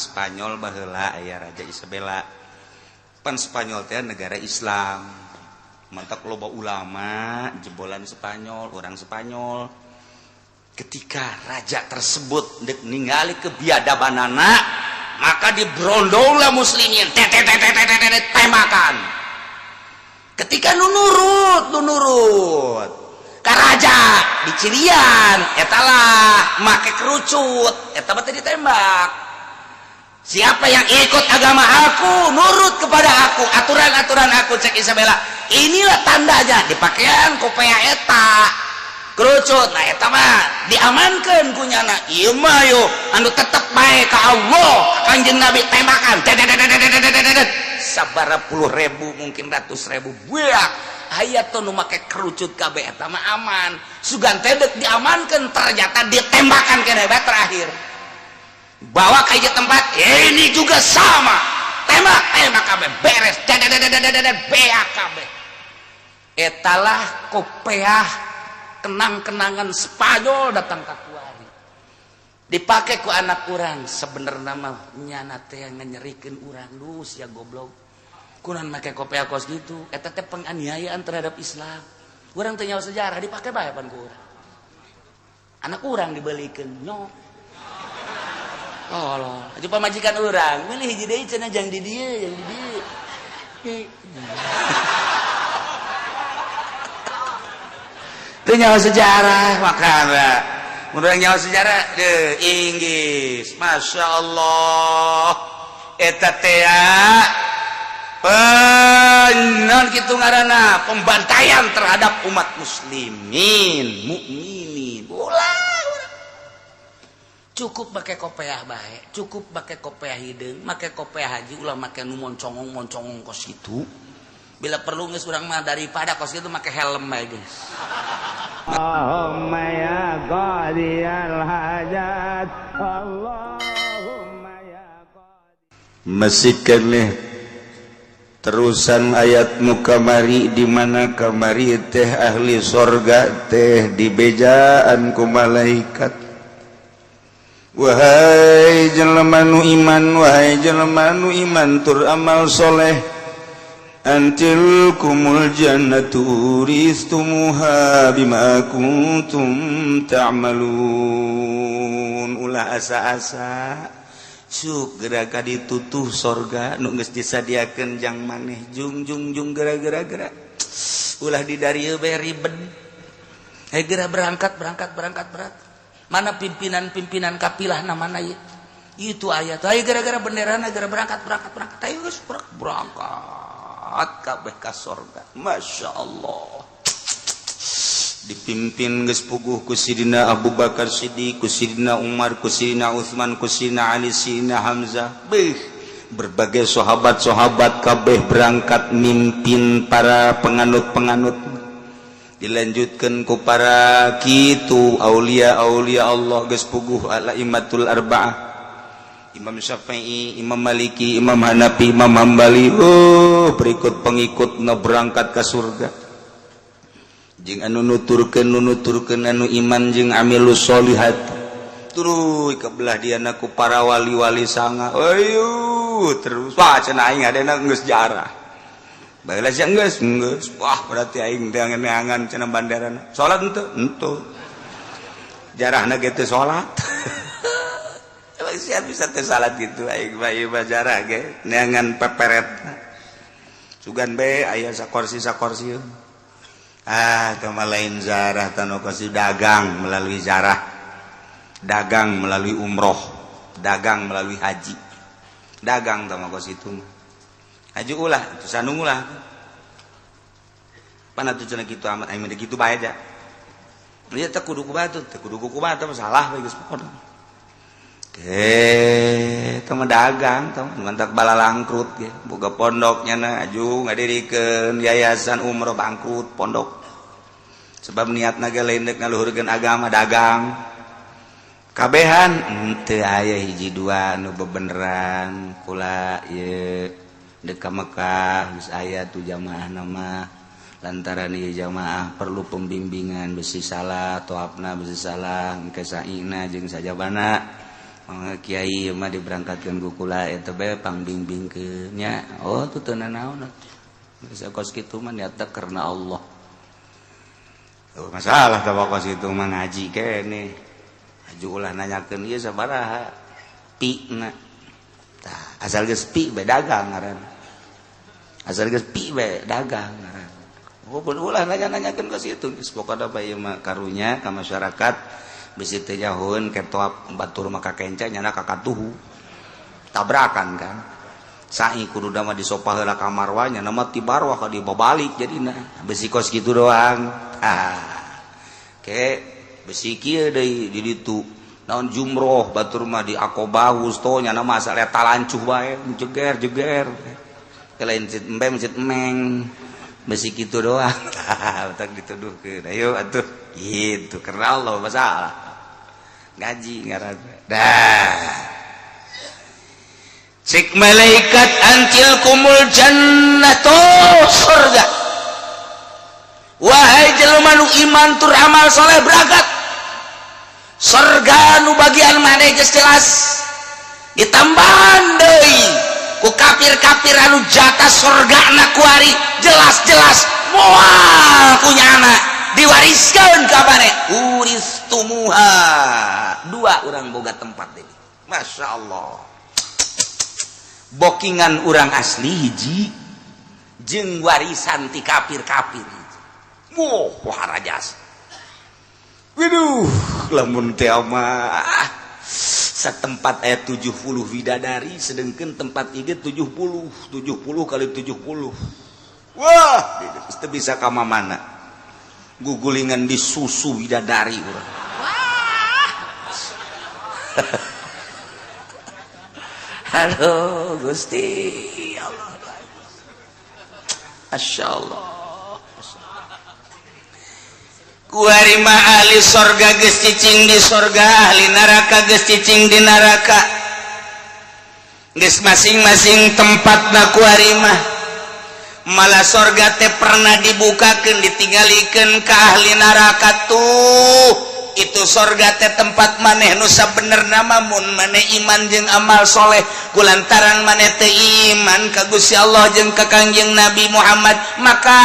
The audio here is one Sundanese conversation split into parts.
Spanyol baheula aya Raja Isabella. Pan Spanyol teh negara Islam. Mantap loba ulama jebolan Spanyol, orang Spanyol. Ketika raja tersebut dek ningali kebiadabanana, maka dibrondonglah muslimin. Tembakan. Ketika nu nurut, nu nurut ka raja dicirian etalah make kerucut eta mah ditembak. Siapa yang ikut agama aku, nurut kepada aku, aturan-aturan aku, cek Isabella, inilah tandanya dipakaian kopea eta kerucut. Nah, eta mah diamankan ku nyana. Ieu mah yo anu tetep bae ka Allah, Kanjeng Nabi, tembakan sabara puluh ribu, mungkin ratus ribu, buak aya tuh nu make kerucut kabeh, eta mah aman. Sugan teh deuk diamankeun, ternyata ditembakan keneh bae. Terakhir bawa ke tempat ini juga sama, tembak, tembak kabeh, beres, beak kabeh. Etalah kopeah kenang-kenangan Spanyol datang ke kuari, dipakai ku anak urang. Sebenarnya mah nyana teh nyerikeun urang dus ya, goblok, kunaon make kopeah kos gitu? Eta teh penganiayaan terhadap Islam. Urang teh nyawa sejarah, dipakai bae pan ku urang, anak urang dibelikeun nyok. Oh, aja pamajikan urang milih hiji deui cenah, jang di dieu, jang di dieu. Teu nyawa sejarah, makana mun urang nyawa sejarah deh Inggris, Masya Allah, eta teh penon kitu ngaranna pembantaian terhadap umat muslimin mukminin. Ulah, cukup pakai kopeah bae, cukup pakai kopeah hideung, make kopeah haji, ulah make nu moncongong moncongong kos itu. Bila perlu geus urang mah daripada kos itu make helm bae, guys. Allahumma ya qadiyal hajat, Allahumma ya. Masih keneh terusan ayat nu kamari, di mana kamari teh ahli sorga teh dibejaan ku malaikat, "Wahai jelema nu iman, wahai jelema nu iman tur amal soleh, antilkumul jannatu uristumuha bima kuntum ta'malun." Ulah asa-asa suk gera ka ditutuh sorga nu geus disadiakeun jang maneh. Jung jung jung, gera gera gera, ulah di darieu bae ribet. Hei, gera berangkat, berangkat, berangkat, berangkat. Mana pimpinan-pimpinan kapilah, mana ieu? Itu ayat. Ayo gara-gara bendera, gara berangkat, berangkat, berangkat. Ayo geus berangkat kabeh ka sorga. Masya Allah, dipimpin geus puguh ku Sidina Abu Bakar Siddiq, ku Sidina Umar, ku Sidina Utsman, ku Sidina Ali, Sidina Hamzah. Beuh, berbagai sahabat-sahabat kabeh berangkat mimpin para penganut-penganut, dilanjutkan ku para kitu aulia aulia Allah, geus puguh ala imatul arba'ah, Imam Syafi'i, Imam Maliki, Imam Hanafi, Imam Hambali. Oh, berikut pengikut na berangkat ke surga jeung anu nuturkeun, nu nuturkeun anu iman jeung amilus solihat. Tuluy ke belah diana ku para wali-wali sanga. Ayo terus, wah, cenah aing adena geus jarah. Baheula sia geus geus. Wah, berarti aing teh neangan cenah banderana. Salat henteu? Henteu. Jarahna ge teu salat. Emang sia bisa teu salat gitu? Aing mah ieu mah jarah ge neangan peperet. Sugan be aya sakorsi sakorsi. Ah, itu mah lain zarah tanu kasih, dagang melalui zarah, dagang melalui umroh, dagang melalui haji, dagang tama kos itu mah. Haji ulah itu sandung ulah pan atuh cenah kitu amat, aing mah kitu bae aja. Ieu teh kudu ku batu, teh kudu ku batu salah bae geus pokona. Eh, itu mah dagang, tau mantak balalangkrut ge. Boga pondok nyana aju ngadirikeun yayasan umroh, bangkrut pondok. Sebab niatna ge lain deuk ngaluhurkeun agama, dagang. Kabehan henteu aya hiji dua nu bebeneran. Kula ieu deuk ka Mekah, geus aya tuh jamaah nama, lantaran ieu jamaah perlu pembimbingan, besi salah toapna, besi salah engke saina jeung sajabana. Kiai mah diberangkatkan ku kula eta bae pangbimbingkeun nya. Oh, tuh teu nanaon bisa kos kitu mah, niatna karena Allah. Oh, masalah tah kos kitu mah ngaji keneh. Aju ulah nanyakeun ieu sabaraha pi na. Tah, asal geus pi bae dagang ngaranna. Asal geus pi bae dagang ngaranna. Oh, ulah nanya-nanyakeun kos kitu geus, pokona bae ieu mah karunya ka masyarakat, bisi teu nyahoeun ketoap batur maka kenca nyana kakatuhu tabrakan kan. Sai kudu mah disopah heula ka marwah, nya mah ti marwah ka dibabalik jadina. Besi kos kitu doang. Ah, ke besi kieu deui di ditu naon jumroh, batur mah di Aqobah wusto, nya mah asal eta lancuh bae jeger jeger lain masjid embe, masjid emeng. Besi kitu doang tah dituduhkeun. Ayo atuh gitu, karena Allah masalah ngaji ngaranna. Dah, cik malaikat, "An tilkumul jannah." Tuh surga, wahai jelema nu iman tur amal soleh, berangkat surga nu bagian maneh geus jelas. Ditambahan deui ku kafir-kafir anu jatah surga na kuari jelas-jelas moal kunyana diwariskan ka maneh. "Uristumuha." Dua orang boga tempat ini, Masya Allah, bokingan orang asli hiji jeung warisan ti kafir-kafir. Wah, wah, rajas. Waduh, lamun teh mah setempat ayat 70 bidadari, sedangkan tempat ini 70, 70 kali 70. Wah, itu bisa ka mana gugulingan di susu bidadari urang. Wah. Halo Gusti ya Allah. Masya Allah. Kuari mah ahli sorga geus cicing di sorga, ahli neraka geus cicing di neraka, geus masing-masing tempatna. Kuari mah malah sorga teh pernah dibukakan, ditinggalikeun ke ahli neraka. Tuh, itu sorga teh tempat maneh nu sabenerna mah mun maneh iman jeung amal soleh. Kulantaran maneh teu iman ka Gusti Allah jeung ka Kangjeng Nabi Muhammad, maka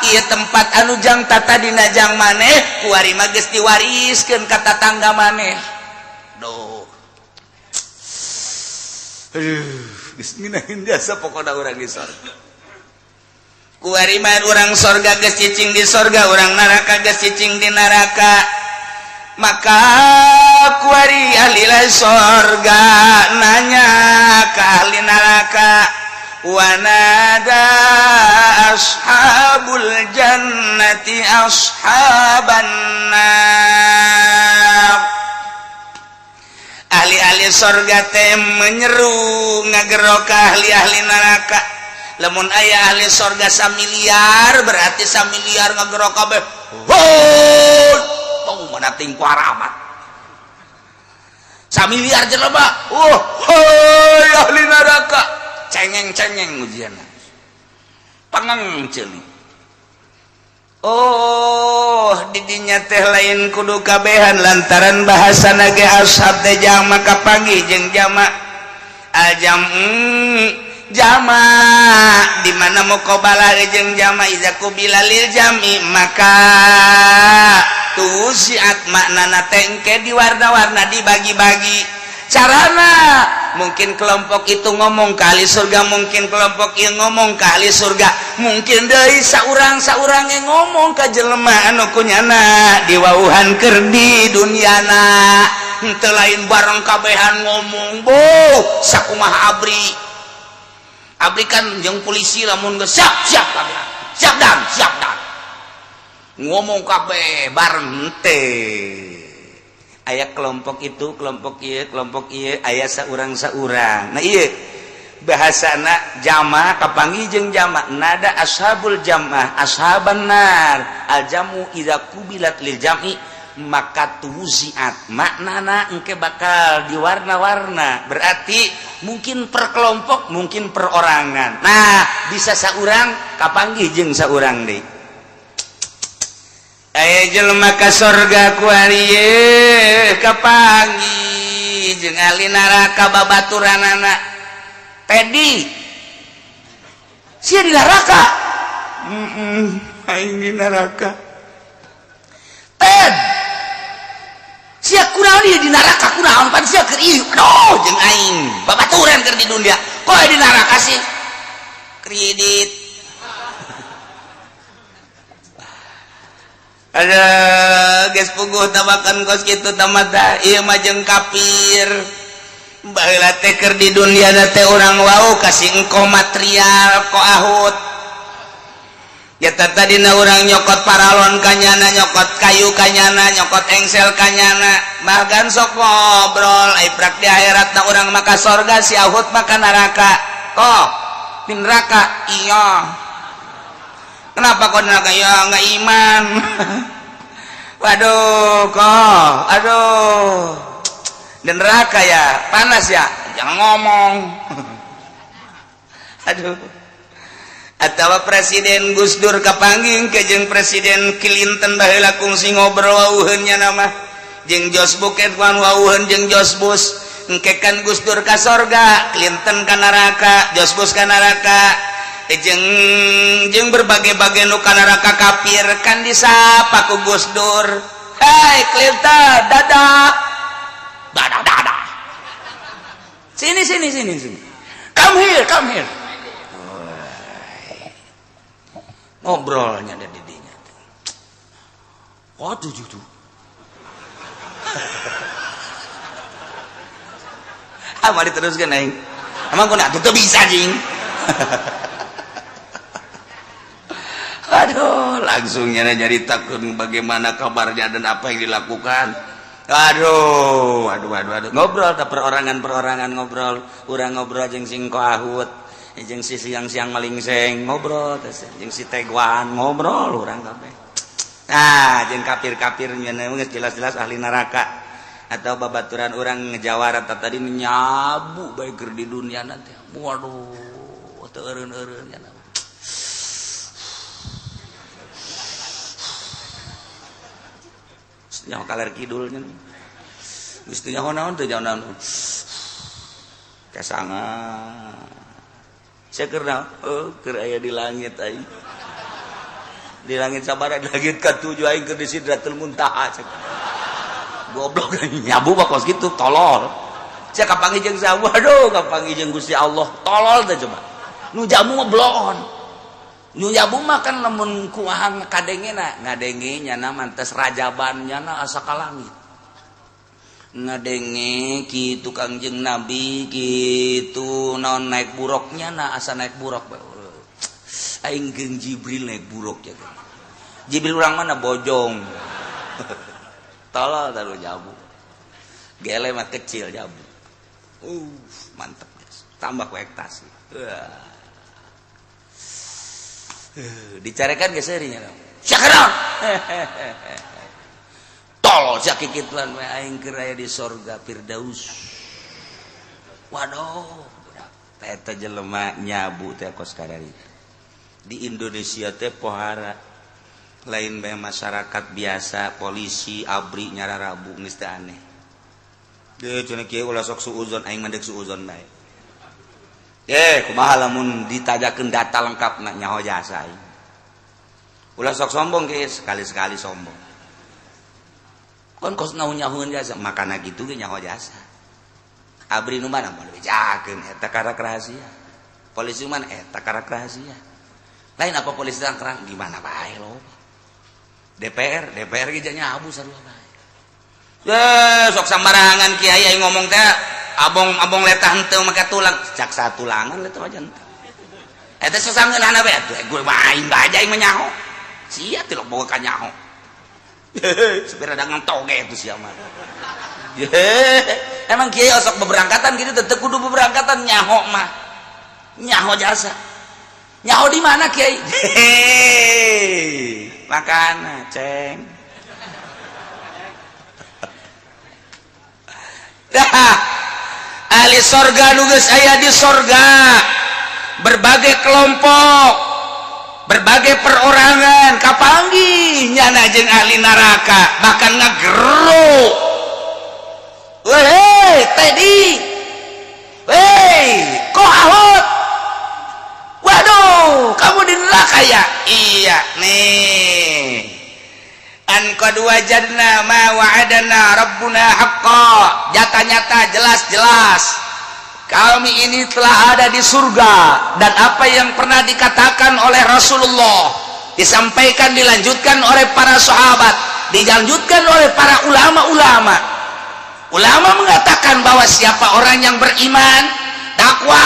ieu tempat anu jang tatadina jang maneh kuari mah geus diwariskeun ka tatangga maneh. Duh. Aduh, geus ngeunaheun jasa pokona urang di sorga. Kuari mah urang sorga geus cicing di sorga, urang neraka geus cicing di neraka. Maka kuari ahli sorga nanya ke ahli neraka, "Wanada ashabul jannati ashaban nar." Ahli-ahli sorga teh menyeru, ngagero ke ahli-ahli neraka. Lamun aya ahli sorga samiliar, berarti samiliar ngagero kabeh, "Hoi!" Oh, mana ting amat samiliar jelema. "Oh, hoi ahli neraka!" Cengeng-cengeng ujian pangang ceuli. Oh, didinya teh lain kudu kabehan, lantaran bahasa nage ashab teh jama, kapanggih jeung jama. Aljam jama di mana muqabalah jeung jama, iza qubila lil jami maka tuwuzzi'at, maknana tengke di warna-warna, dibagi-bagi. Carana mungkin kelompok itu ngomong ke ahli surga, mungkin kelompok yang ngomong ke ahli surga, mungkin dari saurang saurang yang ngomong ke jelema anu kunyana diwauhan keur di duniana. Henteu lain bareng kabehan ngomong. Bo sakumaha abri, abri kan jeung polisi lamun geus siap, siap kabeh, siap dan siap dan ngomong kabeh bareng, henteu. Aya kelompok itu, kelompok ieu, kelompok ieu, aya saurang saurang. Nah, iya bahasana jama, kapanggih jeung jama. "Nada ashabul jamaah ashaban nar." Al jamu idza qubilat lil jam'i maka tuwuzzi'at, maknana engke bakal diwarna-warna, berarti mungkin per kelompok, mungkin perorangan. Nah, bisa saurang kapanggih jeung saurang deui. Aya jelema ka sorga kuari kapanggih. Kapanggih jeung ahli neraka babaturanana. Teddy sia di neraka. Aing di neraka. Ted sia kunaon ieu di neraka, kunaon pan sia keur ieu. Aduh, jeung aing babaturan keur di dunia. Kok di neraka sih? Kredit. Ada geus puguh tabakan kos kitu tamata ieu mah jeung kafir. Baheula teh keur di dunia teh urang wau kasih engko material ko ahut. Ya tadina urang nyokot paralon kanyana, nyokot kayu kanyana, nyokot engsel kanyana, bahkan sok ngobrol ai prak di akhirat na urang maka sorga, si ahut maka neraka. Kok di neraka? Iya. Kenapa kok neraka? Ya nggak iman. Waduh kok, aduh, di neraka ya panas ya, jangan ngomong. Aduh. Atau Presiden Gus Dur kapanggih ke jeung Presiden Clinton baheula kungsi ngobrol wauheun nya nama jeung Jos Buket wan wauheun jeung Jos Bush. Engke kan Gus Dur ka sorga, Clinton ka neraka, Jos Bush ka neraka, jeung jeung berbagai-bagai nu ka neraka kafir kan disapa ku Gus Dur. Hei Clinton, dadah dadah dadah, sini sini sini sini, come here come here. Ngobrolnya ada didinya. Waduh tuh. Ah, mari teruskan aing. Emang kau nak tuh bisa jing. Aduh, langsungnya jadi takut bagaimana kabarnya dan apa yang dilakukan. Aduh, aduh, aduh, aduh. Ngobrol tak perorangan-perorangan ngobrol, urang ngobrol jeung sing ahut. Jeung si siang-siang malingseng ngobrol, jeung si teguan ngobrol urang kabeh. Nah, jeung kafir-kafir nya geus jelas-jelas ahli neraka atau babaturan urang ngejawara tadi nyabu bae keur di dunia teh. Waduh, teu eureun-eureun nya. Nyaho kaler kidul nya. Geus teu nyaho naon teu nyaho naon. Kasanga. Saya keur oh, keur aya di langit aing. Di langit sabara, di langit katujuh aing keur di Sidratul Muntaha. Goblok nyabu mah kos kitu tolol. Saya kapanggih jeung saha? Waduh, kapanggih jeung Gusti Allah. Tolol teh coba. Nu jamu mah bloon. Nu jamu mah kan lamun kumaha kadengena, ngadenge nyana mantes rajaban nyana asa ka langit. Ngadenge kitu Kangjeng Nabi kitu naon naik buruknya na asa naik buruk. Aing jeung Jibril naik buruk ya. Jibril urang mana bojong. Tolol taruh jabu. Gele mah kecil jabu. Mantep guys. Tambah ku ektasi. Dicarekan geus seuri nya. Syakran. Tolol sia kikituan we aing keur aya di sorga Firdaus. Waduh, eta jelema nyabu teh kos kararitu. Di Indonesia teh pohara lain bae masyarakat biasa, polisi, abri nyararabu geus teh aneh. Deuh cenah kieu ulah sok suuzon, aing mah deuk suuzon bae. Kumaha lamun ditajakeun data lengkapna nyaho jasa aing. Ulah sok sombong kieu, sekali-sekali sombong. Kon kos naon nyahoeun jasa, makana kitu ge nyaho jasa. Abri nu mana moal bejakeun eta karak rahasia. Polisi mana eta karak rahasia. Lain apa polisi tangkrang gimana bae lo. DPR, DPR ge nyabu sarua bae. Ye, sok sambarangan kiai aing ngomong teh abong-abong letah henteu make tulang, cak satulangan letah aja henteu. Eta sasangeunana bae atuh gue mah aing bae aing mah nyaho. Sia teh boga ka nyaho. Supir ada ngantoge itu sia mah. Emang kiai osok beberangkatan gitu tetep kudu beberangkatan nyaho mah. Nyaho jasa. Nyaho di mana kiai? Makan ceng. Dah. Ahli sorga nu geus aya di sorga. Berbagai kelompok, berbagai perorangan kapanggih nyana jeung ahli neraka bahkan ngageruk. Weh, Teddy. Weh, kok Ahok? Waduh, kamu di neraka ya? Iya, nih. An qad wajadna ma wa'adana rabbuna haqqa. Nyata-nyata, jelas-jelas kami ini telah ada di surga dan apa yang pernah dikatakan oleh Rasulullah disampaikan, dilanjutkan oleh para sahabat, dilanjutkan oleh para ulama-ulama. Ulama mengatakan bahwa siapa orang yang beriman, takwa,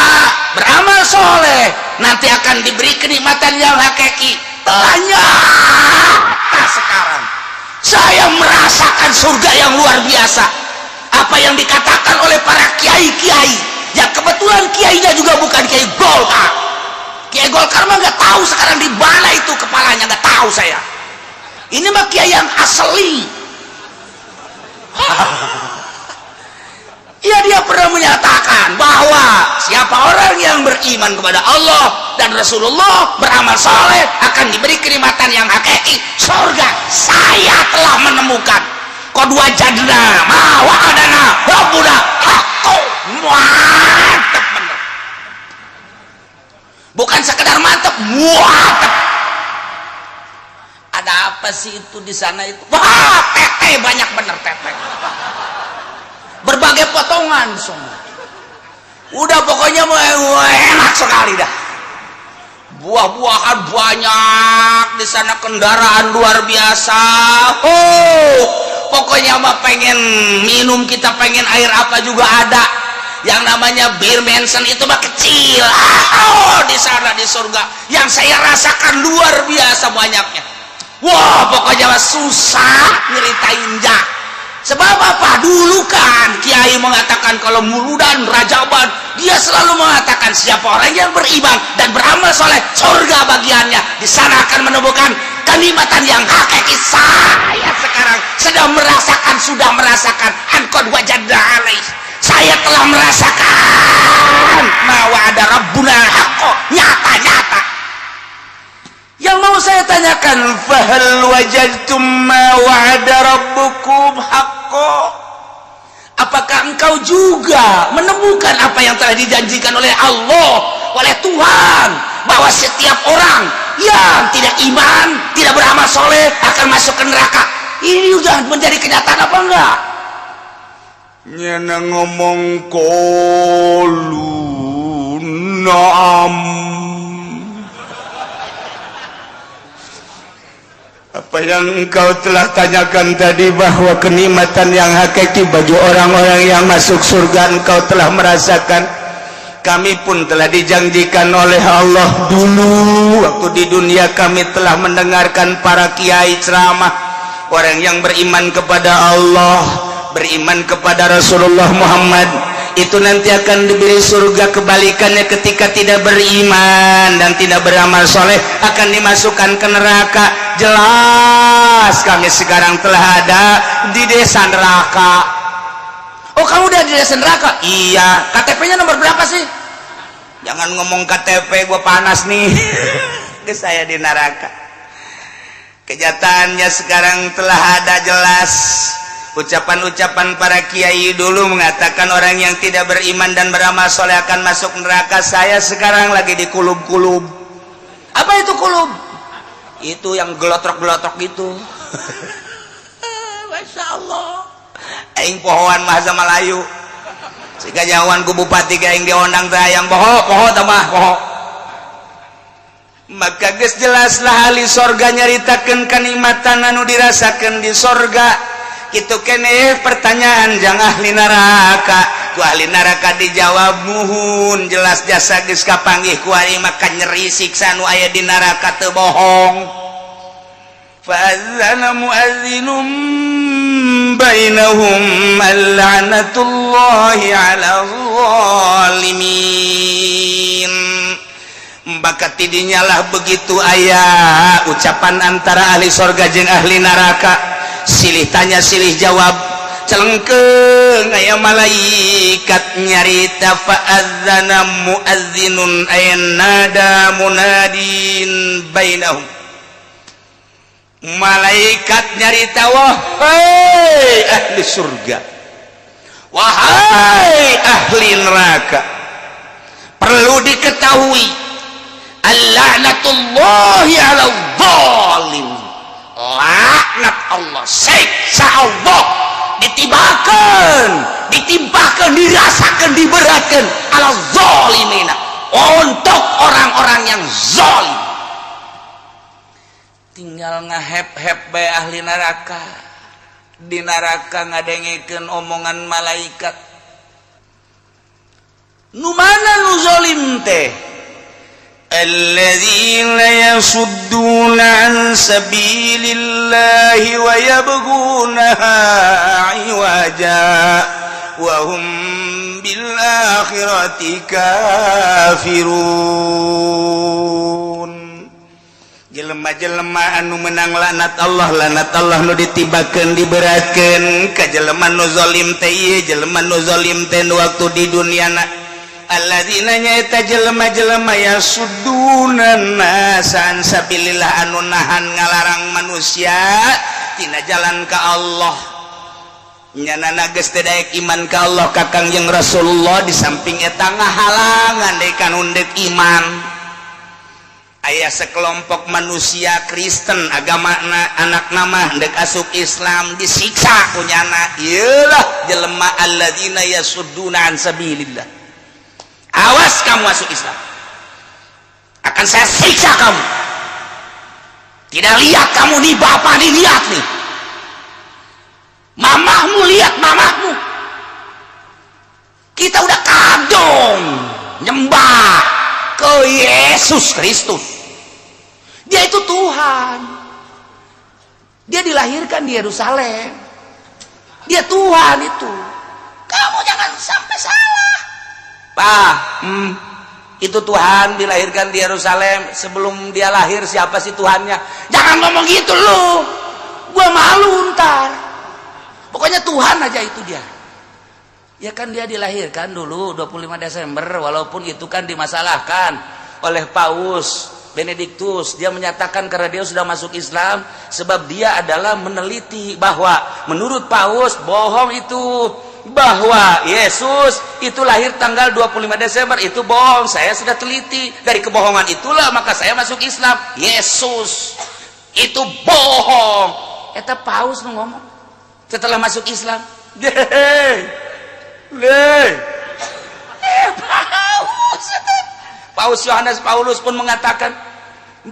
beramal soleh, nanti akan diberi kenikmatan yang hakiki. Telah nyata sekarang saya merasakan surga yang luar biasa. Apa yang dikatakan oleh para kiai-kiai, ya kebetulan kiainya juga bukan kiai Golkar. Kiai Golkar mah nggak tahu sekarang di mana itu kepalanya, nggak tahu saya. Ini mah kiai yang asli. Ya, dia pernah menyatakan bahwa siapa orang yang beriman kepada Allah dan Rasulullah, beramal soleh, akan diberi kenikmatan yang hakiki, surga. Saya telah menemukan qad wajadna ma wa'adana rabbuna haqqo. Mantap bener, bukan sekedar mantap, mantap. Ada apa sih itu di sana itu? Wah, tete banyak bener, tete berbagai potongan semua. Udah, pokoknya mau enak sekali dah. Buah-buahan banyak di sana, kendaraan luar biasa. Oh, pokoknya mah pengen minum, kita pengen air apa juga ada. Yang namanya bir Mansion itu mah kecil. Oh, di sana di surga yang saya rasakan luar biasa banyaknya. Wah, pokoknya mah susah nyeritain ja. Sebab apa? Dulu kan kiai mengatakan kalau muludan, rajaban, dia selalu mengatakan siapa orang yang beriman dan beramal soleh, surga bagiannya. Di sana akan menemukan kenikmatan yang hakiki. Saya sekarang sedang merasakan, sudah merasakan an qad wajadna alaih. Saya telah merasakan ma wa'ada rabbuna haqqo, nyata-nyata. Yang mau saya tanyakan, fahal wajadtum ma wa'ada rabbukum haqqo? Apakah engkau juga menemukan apa yang telah dijanjikan oleh Allah, oleh Tuhan, bahwa setiap orang yang tidak iman, tidak beramal soleh akan masuk ke neraka? Ini udah menjadi kenyataan apa enggak? Nyana ngomong qalu na'am. Apa yang engkau telah tanyakan tadi bahwa kenikmatan yang hakiki bagi orang-orang yang masuk surga, engkau telah merasakan. Kami pun telah dijanjikan oleh Allah dulu waktu di dunia. Kami telah mendengarkan para kiai ceramah, orang yang beriman kepada Allah, beriman kepada Rasulullah Muhammad itu nanti akan diberi surga. Kebalikannya, ketika tidak beriman dan tidak beramal soleh akan dimasukkan ke neraka. Jelas kami sekarang telah ada di desa neraka. Oh, kamu udah di desa neraka? Iya. KTP-nya nomor berapa sih? Jangan ngomong KTP, gue panas nih. Ke saya di neraka. Kenyataannya sekarang telah ada jelas. Ucapan-ucapan para kiai dulu mengatakan orang yang tidak beriman dan beramal soleh akan masuk neraka. Saya sekarang lagi di kulub-kulub. Apa itu kulub? Itu yang gelotrok-gelotrok gitu. Masya Allah. Aing pohoan bahasa Melayu. Sehingga jauhan ku bupati ke aing diondang teh hayang poho, poho tambah poho. Maka geus jelaslah ahli sorga nyaritakeun kanikmatan anu dirasakeun di sorga. Kitu keneh pertanyaan jang ahli neraka, ku ahli neraka dijawab, muhun, jelas jasa geus kapanggih ku ari, maka nyeri siksa nu aya di neraka teu bohong. Fa'adzana muadzinum bainahum la'natullahi 'alal zalimin. Maka tidinya lah begitu aya ucapan antara ahli sorga jeung ahli neraka, silih tanya silih jawab, celengkeung aya malaikat nyarita, fa'adzana muadzinun ay nada munadin bainahum. Malaikat nyarita, wahai ahli surga, Wahai ahli neraka, perlu diketahui, al-la'natullahi 'ala zalim. Laknat Allah, siksa Allah ditibakan, ditimpakan, dirasakan, diberatkan ala zalimina, untuk orang-orang yang zalim. Tinggal ngahep-hep bae ahli neraka di neraka, ngadengekeun omongan malaikat. Nu mana nu zalim teh? الذين يصدون عن سبيل الله ويبغونها عوجا وهم بالآخرة كافرون. Jelema-jelema anu menang laknat Allah, laknat Allah nu ditibakeun, diberatkeun ka jelema nu zalim teh ieu. Jelema nu zalim teh nu waktu di duniana, alladzina nyaeta jelema-jelema yasudduna nasa an sabilillah, anu nahan, ngalarang manusia tina jalan ka Allah. Nyanana geus teu daek iman ka Allah, ka Kangjeng Rasulullah. Di samping eta ngahalangan deui ka nu deuk iman. Aya sekelompok manusia Kristen agama, anak nama dek asup Islam, disiksa ku nyana. Iyalah jelema alladzina yasudduna an sabilillah. Awas kamu masuk Islam, akan saya siksa kamu. Tidak lihat kamu nih, bapak nih, lihat nih mamahmu, lihat mamahmu. Kita udah kadung nyembah ke Yesus Kristus. Dia itu Tuhan, dia dilahirkan di Yerusalem, dia Tuhan itu. Kamu jangan sampai salah. Pak, itu Tuhan dilahirkan di Yerusalem. Sebelum dia lahir, siapa sih Tuhannya? Jangan ngomong gitu lu, gua malu ntar. Pokoknya Tuhan aja itu dia. Ya kan dia dilahirkan dulu 25 Desember, walaupun itu kan dimasalahkan oleh Paus Benediktus. Dia menyatakan karena dia sudah masuk Islam, sebab dia adalah meneliti bahwa menurut Paus bohong itu, bahwa Yesus itu lahir tanggal 25 Desember itu bohong. Saya sudah teliti, dari kebohongan itulah maka saya masuk Islam. Yesus itu bohong. Eta Paus nu ngomong setelah masuk Islam. Leh. Eh, Paus Paus Yohanes Paulus pun mengatakan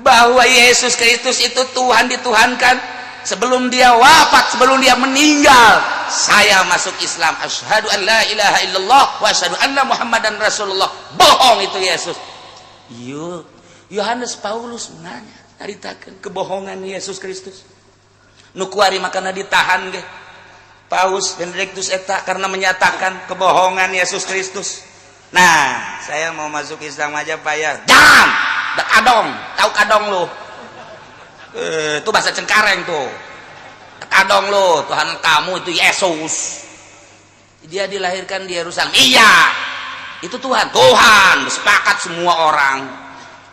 bahwa Yesus Kristus itu Tuhan, dituhankan. Sebelum dia wafat, sebelum dia meninggal, saya masuk Islam, asyhadu an la ilaha illallah wa asyhadu anna Muhammadan Rasulullah. Bohong itu Yesus. Yo, Yohanes Paulus nanya, nyaritakeun kebohongan Yesus Kristus. Nu kuari makana ditahan ge Paus Benedictus eta karena menyatakan kebohongan Yesus Kristus. Nah, saya mau masuk Islam aja, Pak, ya. Jangan. Dah kadong, tahu kadong lu? Eh, itu bahasa Cengkareng tuh. Kadong lu, Tuhan kamu itu Yesus. Dia dilahirkan di Yerusalem. Iya. Itu Tuhan. Tuhan, sepakat semua orang.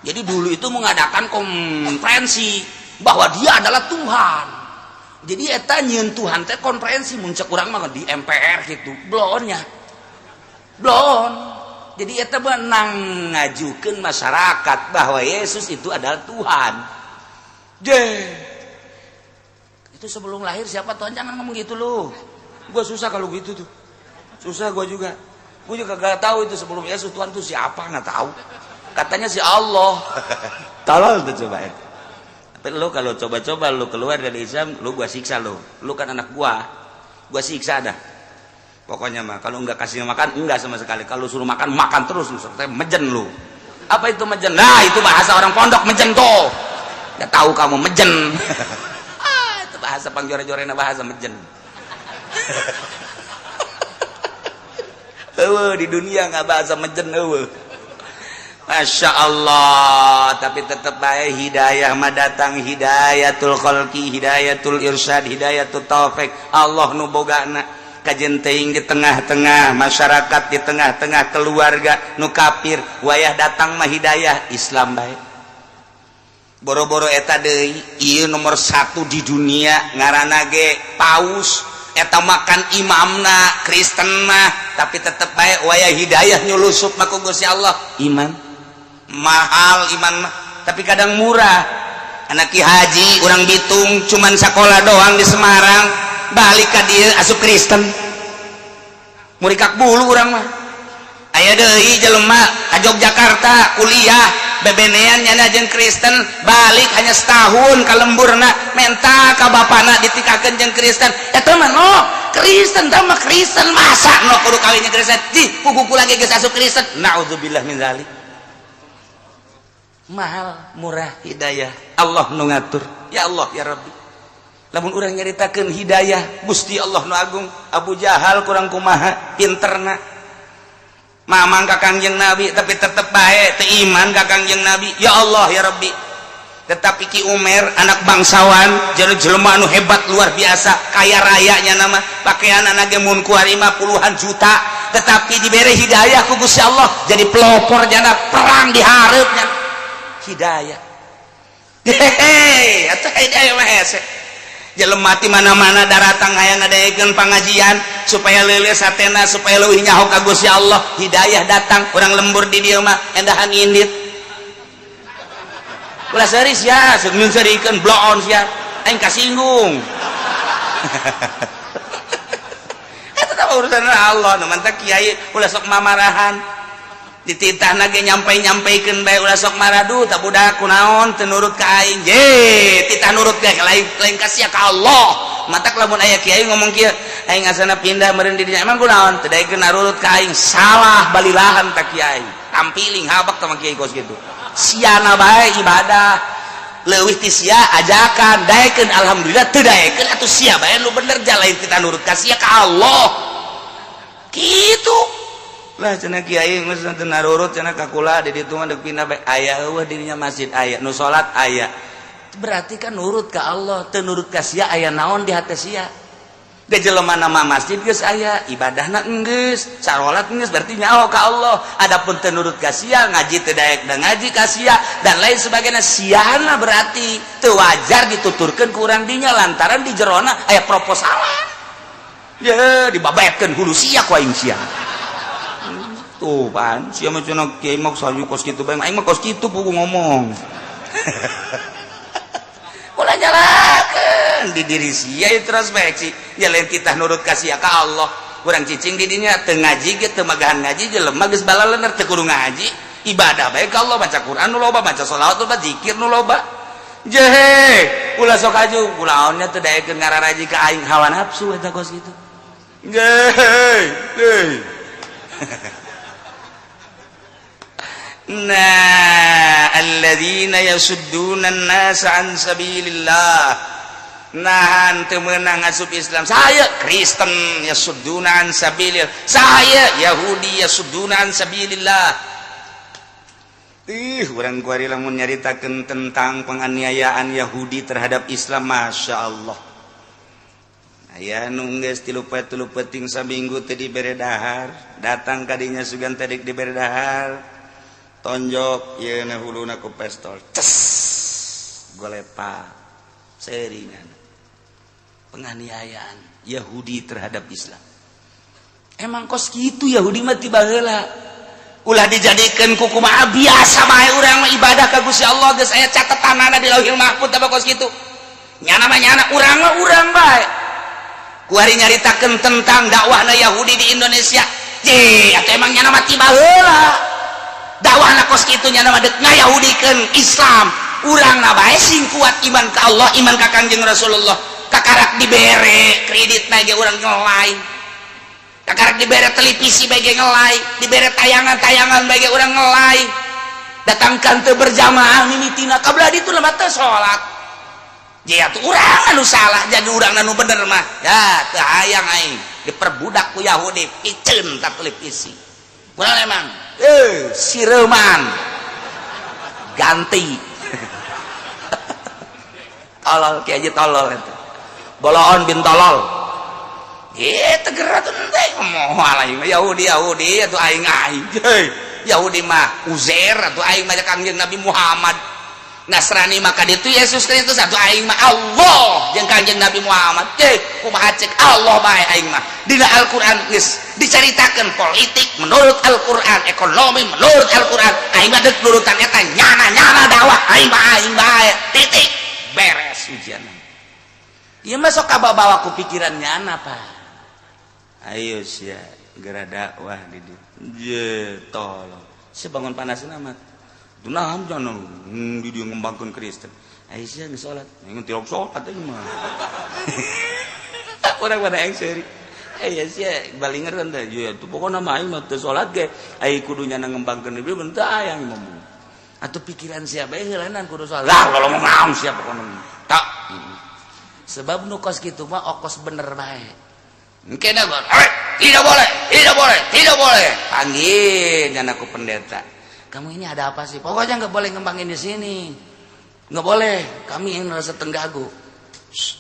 Jadi dulu itu mengadakan konferensi bahwa dia adalah Tuhan. Jadi eta nyieun Tuhan teh konferensi, mun cek urang mah di MPR gitu. Blonnya. Blon. Jadi eta menang ngajukeun masyarakat bahwa Yesus itu adalah Tuhan. Je. Itu sebelum lahir siapa Tuhan? Jangan ngomong gitu lu. Gua susah kalau gitu tuh. Susah gua juga. Gua juga gak tahu itu sebelum Yesus Tuhan tuh siapa, nggak tahu. Katanya si Allah. Tolol tuh coba ya. Tapi lu kalau coba-coba lu keluar dari Islam, lu gua siksa lu. Lu kan anak gua. Gua siksa dah. Pokoknya mah kalau nggak kasih makan, enggak sama sekali. Kalau suruh makan, makan terus lu, sampai mejen lu. Apa itu mejen? Nah, itu bahasa orang pondok, mejen tuh. Nggak tahu kamu mejen. Ah, itu bahasa pangjore-jorena, bahasa mejen. Eueuh, di dunia nggak bahasa mejen eueuh. Masya Allah, tapi tetap baik hidayah mah datang, hidayatul khalqi, hidayatul irsyad, hidayatul taufik. Allah nu bogana. Kajen teuing di tengah-tengah masyarakat, di tengah-tengah keluarga nu kafir, wayah datang mah hidayah Islam baik. Boro-boro eta deui, ieu nomor satu di dunia ngaranna ge paus. Eta makan imamna Kristen mah, tapi tetep bae waya hidayah nyulusup mah ku Gusti Allah. Iman mahal, iman mah, tapi kadang murah. Anak Ki Haji orang Bitung, cuman sekolah doang di Semarang, balik ka dieu asup Kristen, murikak bulu urang mah. Aya deui jelema ka Yogyakarta kuliah, bebenean nyana jeung Kristen, balik hanya setahun ka lemburna, menta ka bapana ditikakeun jeung Kristen. Eta mah no Kristen tah mah Kristen, masa no kudu kawin jeung Kristen di puguh kula ge geus asup Kristen. Naudzubillah min zalik. Mahal murah hidayah Allah nu ngatur. Ya Allah, ya Rabbi, lamun urang nyaritakeun hidayah Gusti Allah nu agung. Abu Jahal kurang kumaha pinterna mamang ka Kangjeng Nabi, tapi tetep bae teu iman ka Kangjeng Nabi. Ya Allah, ya Rabbi. Tetapi Ki Umer anak bangsawan, jadi jelema anu hebat luar biasa, kaya rayanya, nama pakaian anak ge mun kuari mah puluhan juta, tetapi diberi hidayah ku Gusti Allah jadi pelopor jana perang di hareupnya. Hidayah, hehehe, atuh hidayah mah hese. Jelema ti mana-mana daratang hayang ngadaekeun pangajian supaya leuleus hatena, supaya leuwih nyaho ka Gusti Allah. Hidayah datang, urang lembur di dieu mah endahan indit. Ulah seuri sia, seung seurikeun bloon sia, aing kasinggung. Eta tah urusan Allah. Nu mantak kiai ulah sok mamarahan, dititah ge nyampai-nyampaikeun bae, ulah sok maradu. Tak budak kunaon teu nurut ka aing? Je titah nurut ge lain lain ka sia, ka Allah. Matak lamun aya kiai ngomong kieu, "Aing asana pindah meureun di dinya," emang kunaon teu daekeun narurut ka aing? Salah balilahan tak kiai, tampiling habak sama kiai kos kitu. Siana bae ibadah leuwih ti sia, ajakan daekeun alhamdulillah, teu daekeun atuh sia bae nu bener. Jalain kita nurut ka sia, ka Allah kitu lah. Cenah kiai geus teu narurut cenah ka kula di ditu mah, deuk pindah bae. Aya eueuh dirinya masjid, aya nu salat aya, berarti kan nurut ka Allah. Teu nurut ka sia, aya naon di hate sia? Da jelema nama masjid geus aya, ibadahna geus, sarolat geus, berarti nyaho ka Allah. Adapun teu nurut ka sia, ngaji teu daek da ngaji ka sia dan lain sebagainya, siana berarti teu wajar dituturkeun ku urang dinya lantaran di jerona aya proposalan. Ya dibabetkeun hulu sia ku aing sia. Tuh pan sia mah cenah kiai mah salju kos kitu bae, aing mah kos kitu pugu ngomong. Ulah nyalakeun di diri sia introspeksi ya, lain kita nurut ka sia, ka Allah. Urang cicing di dinya teu ngaji ge, teu magahan ngaji, jelema geus balalener teu kudu ngaji, ibadah bae ka Allah, baca Quran nu loba, baca sholawat loba, zikir nu loba. Jehe ulah sok aju kulaonnya teu daekeun ngararaji ka aing, hawa nafsu eta kos kitu. Jehe heuy. Nah, alladzina yasudduna an-nasa an sabilillah, nahan teu meunang asup Islam. Saya Kristen yasudduna an sabilillah, saya Yahudi yasudduna an sabilillah. Ih, urang kuari lamun nyaritakeun tentang penganiayaan Yahudi terhadap Islam, Masya Allah. Aya nu geus 3 peuting saminggu teu dibere dahar, datang kadinya sugan teh dibere dahar, tonjok yeuna huluna ku pistol, ces, golepa seringan. Penganiayaan Yahudi terhadap Islam emang kos gitu. Yahudi mah ti baheula, ulah dijadikan kukumaha, biasa bae. Urang mah ibadah ka Gusti Allah, geus aya catetanana di Lauhil Mahfuz. Apa kos kitu nyana mah nyana, urang mah urang bae. Kuari nyaritakeun tentang dakwahna Yahudi di Indonesia je, atau emang nyana mah ti baheula dakwahna kos kitu, nyana mah deuk ngayahudikeun Islam. Urang na bae sing kuat iman ka Allah, iman ka Kangjeng Rasulullah. Kakarak dibere kredit na ge urang ngelai, kakarak dibere televisi bae ge ngelai, dibere tayangan-tayangan bae ge urang ngelai. Datangkan teu berjamaah mimitina kabla ditu lemah teu salat. Ya tuh urang anu salah, jadi urang anu bener mah ya teu hayang aing diperbudak ku Yahudi. Piceun ta televisi kurang emang sireman ganti. Tolol kiai, tolol eta boloon bin tolol. Tegera tuh moal aing Yahudi Yahudi atuh aing aing. Yahudi mah Uzair atuh, aing mah Kangjeng Nabi Muhammad. Nasrani maka itu Yesus Kristus, satu aing mah Allah jeung Kanjeng Nabi Muhammad. Cek kumaha cek Allah bae aing mah. Dina Al-Qur'an geus dicaritakeun politik menurut Al-Qur'an, ekonomi menurut Al-Qur'an. Aing mah deuk nurutan eta, nyana-nyana dakwah aing mah aing bae. Titik. Beres ujian. Ieu mah sok kababawa ku pikiran nyana, Pak. Ayo sia geura dakwah di dieu. Je tolong. Si bangun panasna mah. Nah, jangan di dia ngembangkan Kristen. Aisyah nggak sholat, yang tidak sholat aja mah. Orang pada yang seri. Eh ya sih, balinger kan teh. Ya itu pokoknya mah aing mah teu salat ge. Ai kudu nyana ngembangkeun ieu bentar aya ngomong. Atau pikiran siapa yang heulanan kudu sholat. Lah kalau ngomong naon siapa pokoknya. Tak. Sebab nu kos kitu mah okos bener bae. Engke dah, tidak boleh, tidak boleh, tidak boleh. Panggil nyana ku pendeta. Kamu ini ada apa sih? Pokoknya nggak boleh ngembangin di sini. Nggak boleh. Kami yang merasa terganggu. Shh.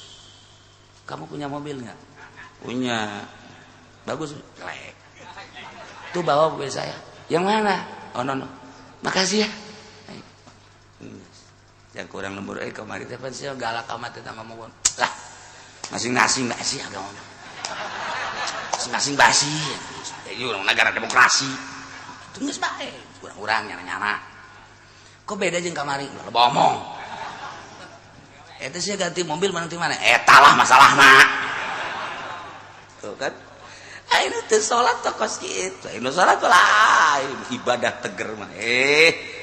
Kamu punya mobil nggak? Punya. Bagus. Jelek. Tuh bawa mobil saya. Yang mana? Oh no, no. Makasih ya. Yang kurang lembur kemarin teh sih galak amat teh ngomong. Lah, masing-masing basi agama. Masing-masing basi. Ini orang negara demokrasi. Itu geus bae. Kurang-kurang nyana-nyana. Kok beda jeung kamari? Ulah loba omong. Eta sih ganti mobil mana di mana? Eta lah masalahna. Tuh kan. Ayo teu salat kos kitu. Ayo salat lah ibadah teger mah.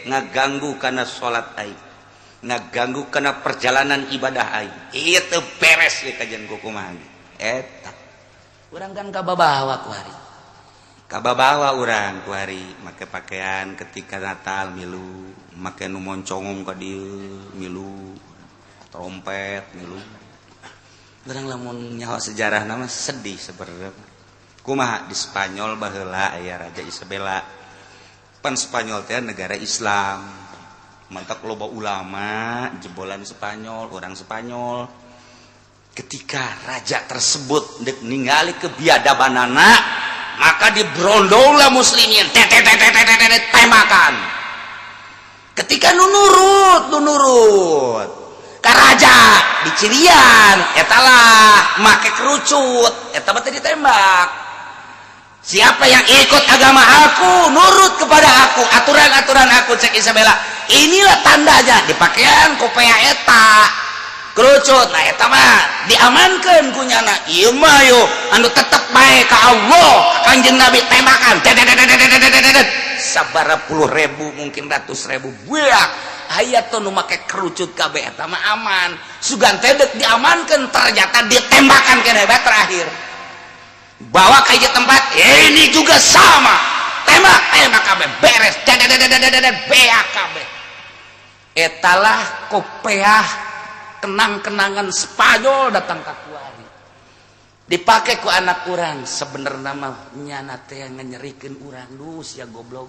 Ngaganggu kana salat aing. Ngaganggu kana perjalanan ibadah aing. Ieu teu beres ye kajian kumaha. Eta. Urang kan kababawa ku hari. Kababawa urang ku hari make pakaian ketika Natal milu, make nu moncongong ka dieu milu, trompet milu. Urang lamun nyaho sejarah nama sedih sebenarnya. Kumaha di Spanyol baheula aya Raja Isabella. Pan Spanyol teh negara Islam. Mantak loba ulama jebolan Spanyol, orang Spanyol. Ketika raja tersebut dek ningali kebiadabanana, maka dibrondonglah muslimin, tembakan. Ketika nu nurut, nu nurut ka raja dicirian etalah make kerucut eta mah ditembak. Siapa yang ikut agama aku, nurut kepada aku, aturan-aturan aku, cek Isabella, inilah tandanya di pakaian kopea eta kerucut. Nah, eta mah diamankan ku nyana. Ieu mah yo anu tetep bae ka Allah, Kanjeng Nabi, tembakan sabara puluh ribu, mungkin ratus ribu. Buak aya tuh nu make kerucut kabeh, eta mah aman. Sugan teh deuk diamankan, ternyata ditembakan keneh bae. Terakhir bawa ke tempat ini juga sama, tembak, tembak kabeh, beres, beak kabeh. Etalah kopeah kenang-kenangan Spanyol datang ke kuari dipakai ku anak urang. Sebenarnya mah nyana teh nyerikeun urang. Duh sia goblok,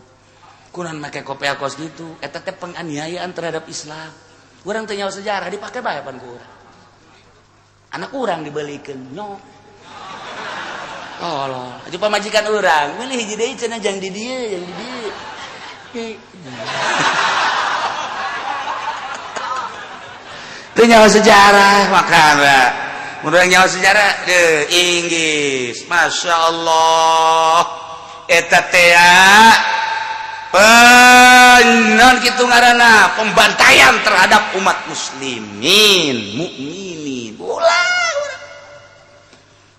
kunaon make kopeah kos gitu? Eta teh penganiayaan terhadap Islam. Urang teh nyawa sejarah, dipakai bae pan ku urang. Anak urang dibelikeun nyok. Tolol. Aja pamajikan urang, meuli hiji deui cenah, jang di dieu, jang di dieu. Teu nyawa sejarah makana. Mun urang nyawa sejarah deh Inggris, Masya Allah. Eta teh penon kitu ngaranna pembantaian terhadap umat muslimin, mukminin. Ulah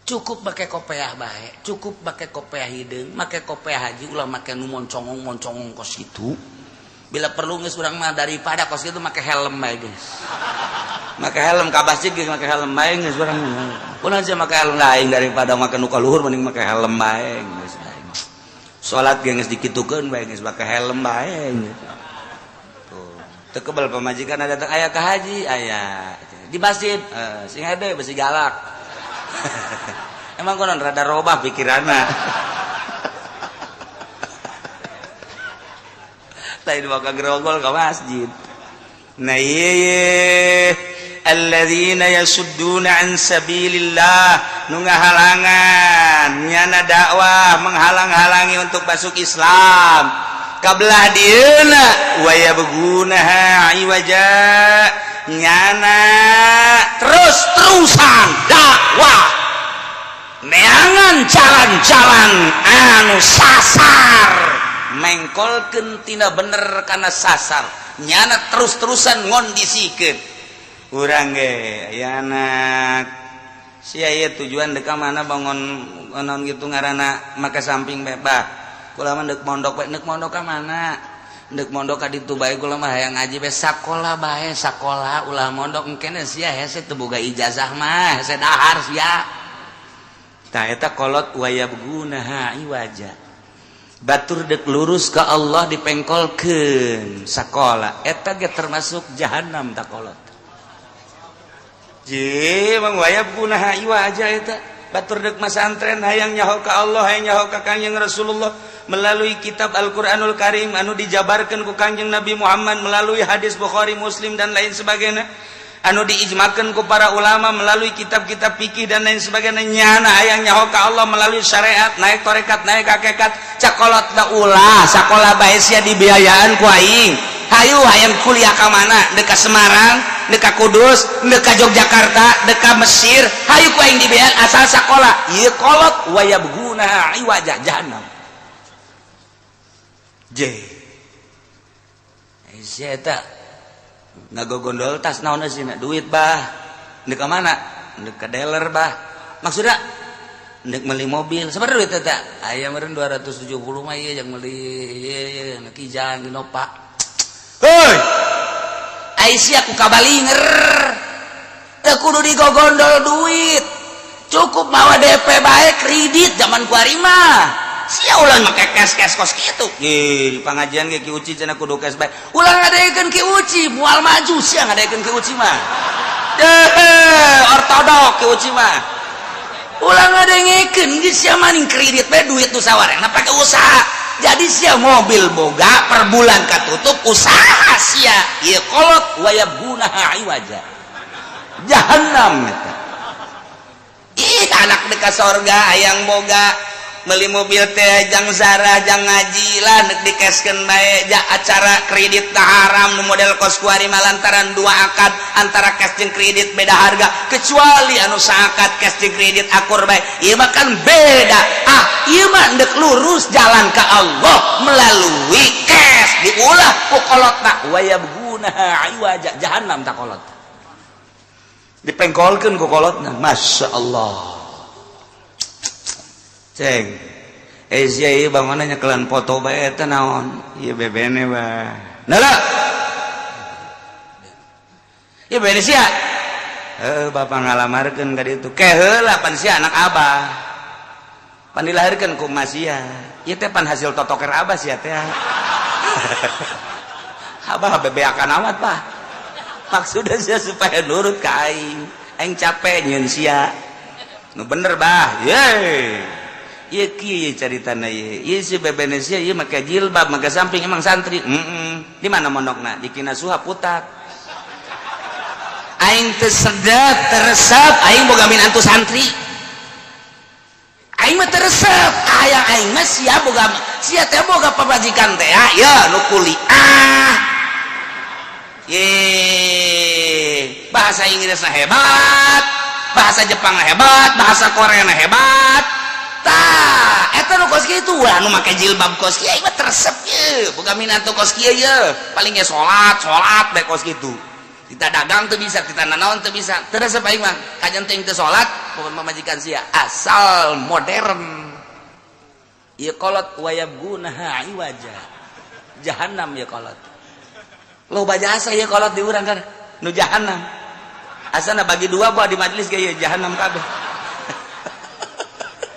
cukup pakai kopeah bae, cukup pakai kopeah hideung, make kopeah haji, ulah make nu moncongong moncongong kos kitu. Bila perlu geus urang mah daripada kos kitu make helm bae geus. Make helm ka masjid geus, make helm bae geus urang. Kunaon sih make helm lain? Daripada make nu kaluhur mending make helm bae geus. Salat ge geus dikitukeun bae geus, make helm bae. Tuh. Teu kebel pamajikan ada aya ka haji, aya di masjid, sing hede besi galak. Emang konon rada robah pikiranna. Lain bakal gerogol ke masjid. Nah iya, alladzina yasudduna an sabilillah, nu ngahalangan nyana dakwah, menghalang-halangi untuk masuk Islam. Ka belah dieuna wayabghunaha iwaja, nyana terus-terusan dakwah neangan jalan-jalan anu sasar, mengkolkeun tina bener kana sasar. Nyana terus-terusan ngondisikeun urang ge. Aya anak sia ieu tujuan dek ka mana, bangun naon gitu ngaranna, make samping bae. Bah, kula mah deuk mondok bae. Deuk mondok ka mana? Deuk mondok ka ditu bae. Kula mah hayang ngaji bae. Sakola bae, sakola, ulah mondok. Engkene sia hese teu boga ijazah mah, hese dahar sia. Tah, eta kolot wayabghunaha iwaja. Batur dek lurus ke Allah dipengkolkeun sakola, eta ge termasuk jahanam. Tak kolot je mang wayabghunaha iwaja eta. Batur dek masantren, hayang nyaho ka Allah, hayang nyaho ka Kangjeng Rasulullah melalui kitab Al-Qur'anul Karim anu dijabarkan ku Kangjeng Nabi Muhammad melalui hadis Bukhari, Muslim, dan lain sebagainya, anu diijmakan ku para ulama melalui kitab-kitab fikih dan lain sebagainya. Nyana hayang nyaho ka Allah melalui syariat, naik torekat, naik hakikat. Cek kolot da ulah sakola bae sia, dibiayaan ku aing. Hayu, hayang kuliah ka mana? Dek ka Semarang, dek ka Kudus, dek ka Yogyakarta, dek ka Mesir, hayu ku aing dibiayaan, asal sakola. Ieu kolot wayabghunaha iwaja, jahannam. J sia eta ngagogondol tas, naon eusina? Duit, bah. Ndek ka mana? Ndek ka dealer, bah. Maksudna ndek meuli mobil. Sabaraha duit eta? Aya meureun 270 mah ieu, jang meuli ieu ieu Kijang, Innova. Heuy, ai sia ku kabalinger teu kudu digogondol duit, cukup mawa DP bae, kredit zaman kuari mah. Sia ulah make cash cash kos kitu. Di pengajian ge Ki Uci cenah kudu cash bae. Ulah ngadekeun Ki Uci, moal maju sia ngadekeun Ki Uci mah. Deh, ortodok Ki Uci mah. Ulah ngadengekeun geus sia, maning kredit bae duit nu sawarehna pake usaha. Jadi sia mobil boga, per bulan katutup usaha sia. Ieu kolot wayabghunaha iwaja. Jahannam eta. Ih, anak dek ka sorga, hayang boga beli mobil teh jang zarah, jang ngaji lah, nek dikeskeun bae ja. Acara kredit tah haram nu model kos kuari mah, lantaran dua akad antara cash jeung kredit beda harga, kecuali anu saakad cash jeung kredit akur bae. Ieu mah kan beda. Ah, ieu mah ndek lurus jalan ke Allah melalui cash, diulah ku kolotna wayabghunaha iwaja, jahannam. Tak kolot dipengkolkeun ku kolotna. Masya Allah. Ceng, eh sia ieu bangunna nyekelan foto bae, eta naon? Ieu bebene, bah. Nala. Ieu bebene sia. Heuh, bapak ngalamarkeun ka ditu. Ke heula pan sia anak abah. Pan dilahirkeun ku emak sia. Ieu teh pan hasil totoker abah sia teh. Abah bebeakan amat, Pak. Maksudnya sia supaya nurut ka aing. Aing capek nyieun sia. Nu bener, bah. Ye. Ieu kieu caritana ieu. Ieu si bebene sia ieu make jilbab, make samping, emang santri. Heeh. Di mana mondokna? Di Kinasuha Putat. Aing teu sedep, teu resep, aing boga minantu santri. Aing mah teu resep. Hayang aing mah sia boga, sia teh boga pamajikan teh ya nu kuliah. Ye, bahasa Inggrisna hebat, bahasa Jepang hebat, bahasa Korea hebat. Tah, eta nu kos kitu, wah, nu make jilbab kos kieu aing mah teu resep ye. Boga minantu kos kieu ye. Paling ge salat, salat bae kos kitu. Kita dagang teu bisa, kita nanaon teu bisa. Teu resep aing mah. Kajen teuing teu salat, bukan pamajikan sia. Asal modern. Ieu kolot wayabghunaha iwaja. Jahannam ieu kolot. Loba jasa ieu kolot di urang kan. Nu jahannam. Asana bagi dua buah di majelis ge ieu jahannam kabeh.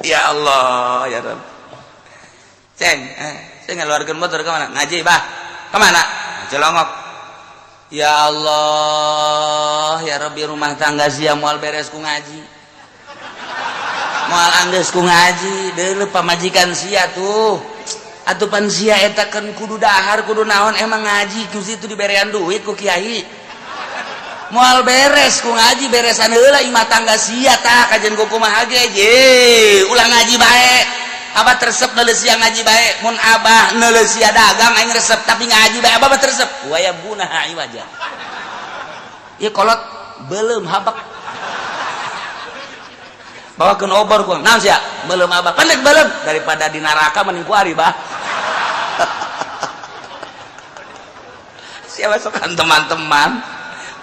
Ya Allah, ya Rabb. Ceng, eh, saya ngeluarkan motor ke mana? Ngaji, bah. Kemana? Celongok. Ya Allah, ya Rabbi, rumah tangga sia moal beres ku ngaji. Moal anggeus ku ngaji, deuleu pamajikan sia tuh. Atuh pan sia eta kan kudu dahar, kudu naon, emang ngaji ku situ diberean duit ku kiai. Moal beres ku ngaji, beresan heula imah tangga sia tah, kajen ku kumaha ge je, ulah ngaji bae. Abah teresep neuleuh sia ngaji bae. Mun abah neuleuh sia dagang aing resep, tapi ngaji bae abah mah teresep. Wa yabghunaha iwaja. Ieu kolot beuleum habak. Bawakeun obor ku. Naon sia? Beuleum abah. Pendek beuleum daripada di neraka mending ku ari bah. Siapa sokan teman-teman?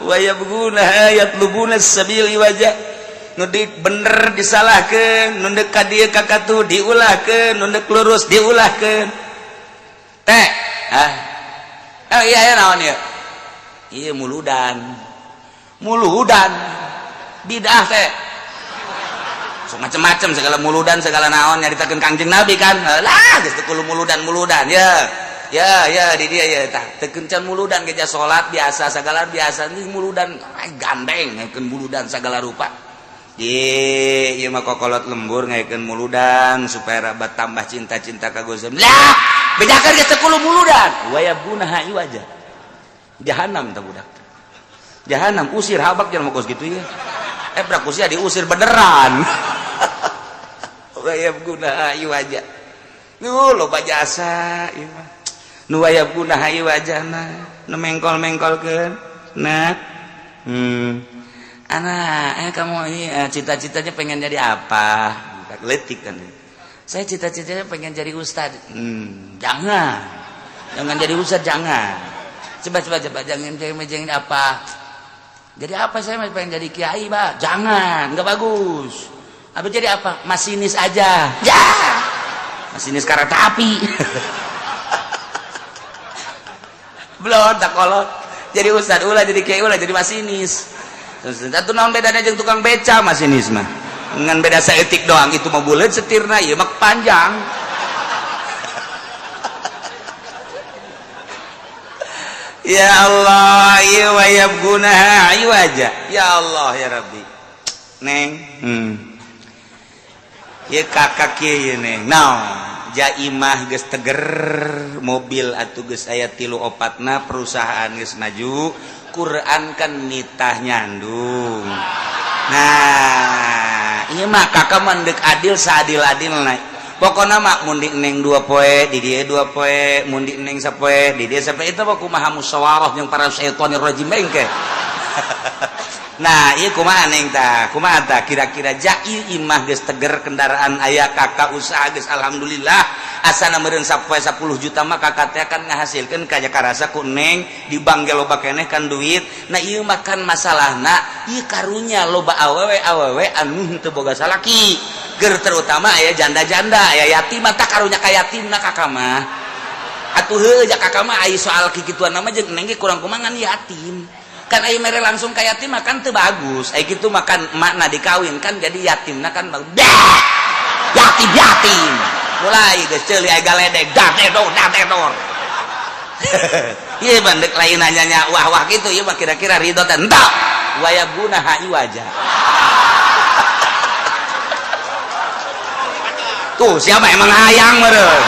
Wa yabghunaha yatlubuna sabil iwaja. Nu bener disalahkeun, nu deuk ka dieu ka katuh diulahkeun, nu deuk lurus diulahkeun. Teh, ah. Oh iya ya naon ieu? Ieu muludan. Muludan. Bidah teh. So macem-macem segala muludan segala naon nyaritakeun Kangjeng Nabi kan. Lah geus teu kudu muludan-muludan ya. Ya ya di dia ya tah teu kencan muludan geja salat biasa segala biasa ini muludan gandeng ngaikeun muludan segala rupa. Ye, ieu mah kokolot lembur ngaikeun muludan supaya rabat tambah cinta-cinta ka Gusti. Lah, bejakeun geus teu kudu muludan. Wa yabghunaha iwaja. Jahanam tah budak. Jahanam usir habak jangan mah kos kitu ya. Brak usia diusir beneran. Wa yabghunaha iwaja. Nu loba jasa ieu mah. Nu wa yabghunaha iwajana, nu mengkol-mengkolkeun. Nah. Anak, kamu ini cita-citanya pengen jadi apa? Letik kan. Saya cita-citanya pengen jadi ustad. Jangan. Jangan jadi ustad, jangan. Coba jangan jangan apa? Jadi apa saya pengen jadi kiai, Pak? Jangan, nggak bagus. Apa jadi apa? Masinis aja. Ya. Masinis kereta api. Belum tak kolot. Jadi ustad ulah, jadi kiai ulah, jadi masinis. Terus naon bedanya jeung tukang beca masinis mah? Ngan beda saeutik doang, itu mah buleut setirna, ieu mah panjang. Ya Allah, ieu wa yabghunaha iwaja. Ya Allah ya Rabbi. Neng, Ieu kakak kieu ieu neng. Naon? Jaimah geus teger, mobil atuh geus aya 3 4na, perusahaan geus maju. Quran kan nitah nyandung. Nah, ieu mah kakak mah deuk adil saadil-adilna. Pokona mah mun di neng 2 poe, di dieu 2 poe, mun di neng sapoe, di dieu sapoe, itu mah kumaha musyawarah jeung para syaitonir rajim engke. Nah, ieu kumaha neng tah? Kumaha tah kira-kira jai imah geus teger, kendaraan aya, kakak usaha geus alhamdulillah. Asana meureun sapoe 10 juta mah kakak teh kan ngahasilkeun kaya karasa ku neng di bank ge loba keneh kan duit. Nah, ieu mah kan masalahna ieu karunya loba awewe-awewe anu henteu boga salaki. Ger terutama aya janda-janda, aya yatim tah karunya ka yatimna kakak mah. Atuh heuh ja kakak mah aya soal kikituan mah jeung neng ge kurang kumangan yatim. Kan aya mere langsung ka yatim mah kan teu bagus. Aya kitu makan makna dikawin kan jadi yatimna kan yatim yatim. Mulai geus ceuli aya galedeg dadedor dadedor. Ieu mah deuk lain nanya wah-wah kitu ieu mah kira-kira ridho teh henteu. Wa yabghunaha iwaja. Tuh siapa emang hayang meureun.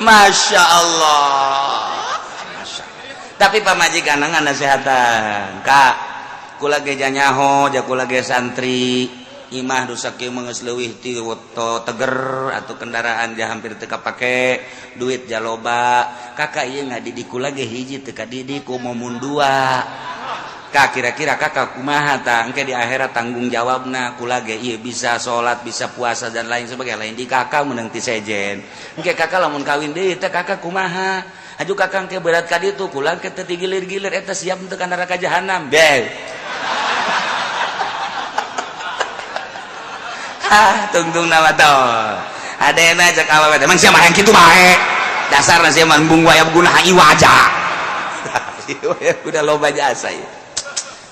Masya Allah. Tapi pamajikan ngan nasehatan kak kula ge nyaho ja kula ge santri imah dosa kieu mah geus leuwih ti teger atau kendaraan ja hampir teu kapake duit ja loba kakak ieu ngadidik kula ge hiji teu kadidik ku momun dua kak kira-kira kakak kumaha tah engke di akhirat tanggung jawabna kula ge ieu bisa salat bisa puasa dan lain sebagainya lain di kakak meunang ti sejen engke kakak lamun kawin deui teh kakak kumaha aju kakang ke berat ka ditu kula ke teu digilir-gilir eta siap untuk ka neraka jahanam beh. Ah tungtung nama teh adena cek awewe emang sia mah yang kitu bae dasarna sia mah embung waya guna iwaja. Udah loba jasa ieu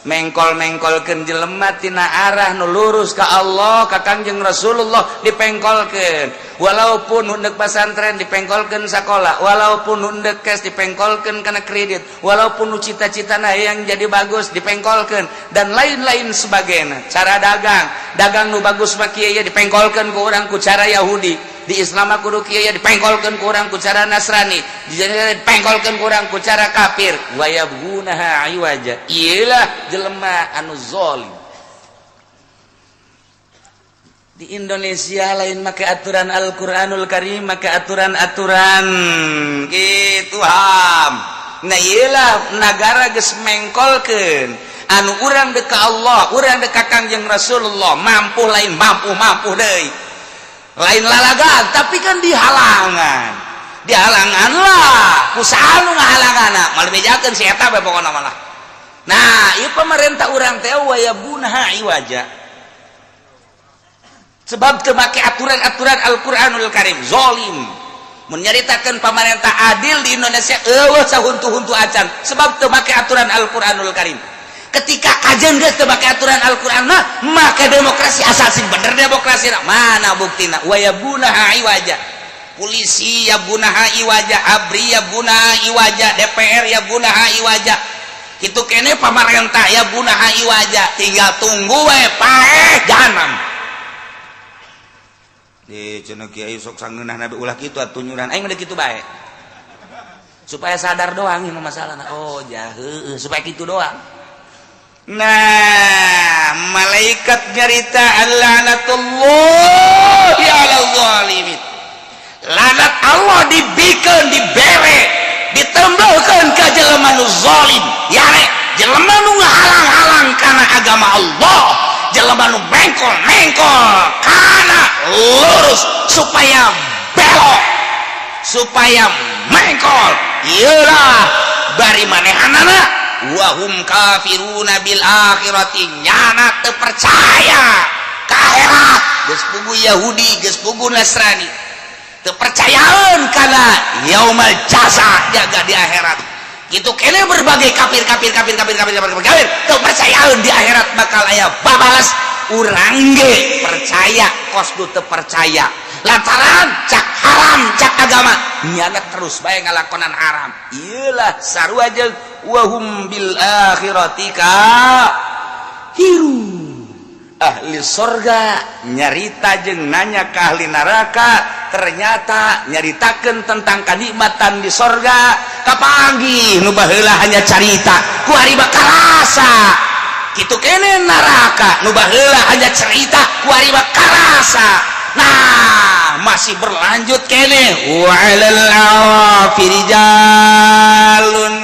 mengkol-mengkolkeun jelema tina arah nu lurus ka Allah ka Kangjeng Rasulullah dipengkolkeun walaupun hundek pasantren dipengkolkeun sakola walaupun hundek cash dipengkolkeun kana kredit walaupun nu cita-citana yang jadi bagus dipengkolkeun dan lain-lain sebagainya cara dagang dagang nu bagus mah kieu dipengkolkeun ku urang ku cara Yahudi di Islam mah kudu kieu dipengkolkeun ku urang ku cara Nasrani dipengkolkeun ku urang ku cara kafir wa yabghunaha iwaja iyalah jelema anu zalim. Di Indonesia lain make aturan Al-Qur'anul Karim, make aturan-aturan gitu ham. Nah, iyalah negara geus mengkolkeun anu urang dek ka Allah, urang dek ka Kangjeng Rasulullah, mampu lain mampu, mampu deui lain lalagan, tapi kan dihalangan, dihalangan lah ku saha nu ngahalangan, malah bejakeun si eta bae pokona malah. Nah, ieu pemerintah urang teh wayabghunaha iwaja, sebab teu make aturan-aturan Al-Qur'anul Karim, zolim. Menyaritakan pemerintah adil di Indonesia euweuh sahuntu-huntu acan, sebab teu make aturan Al-Qur'anul Karim. Ketika kajeun geus teu make aturan Al-Qur'an mah, make demokrasi asal sing bener demokrasi. Mana buktina? Wayabghunaha iwaja. Polisi yabghunaha iwaja, ABRI yabghunaha iwaja, DPR yabghunaha iwaja, kitu kene pamarentah yabghunaha iwaja. Tinggal tunggu we, paeh jahanam. Di cenah kiai sok sangeunah nabi, ulah kitu atuh nyuran aing mah kitu bae supaya sadar doang ini masalah. Oh ja heueuh, supaya kitu doang. Nah, malaikat nyarita laknatullahi alal zalimin, laknat Allah dibikeun, dibere, ditembelkeun ka jelema nu zalim, yare jelema nu ngahalang-halang kana agama Allah, jelema nu mengkol-mengkol kana lurus supaya belok, supaya mengkol. Iyalah bari manehanana wahum kafiruna bil akhirati, nyana teu percaya ka akhirat. Geus puguh Yahudi, geus puguh Nasrani, teu percayaan kana yaumal jaza, jaga di akhirat gitu kene. Berbagai kafir, kafir, kafir, kafir, kafir, kafir, kafir, teu percayaan di akhirat bakal aya babalas. Urang ge percaya kos du teu percaya, lantaran cak haram, cak agama, nyana terus bae ngalakonan haram. Iyalah sarua jeung wahum bil akhirati kafirun. Ahli sorga nyarita jeung nanya ke ahli neraka, ternyata nyaritakeun tentang kenikmatan di sorga. Kapanggih nu baheula hanya carita, ku ari bakal rasa. Kitu kene neraka, nu baheula hanya cerita, ku ari bakal rasa. Nah, masih berlanjut kene, wa alal a'rafi rijalun.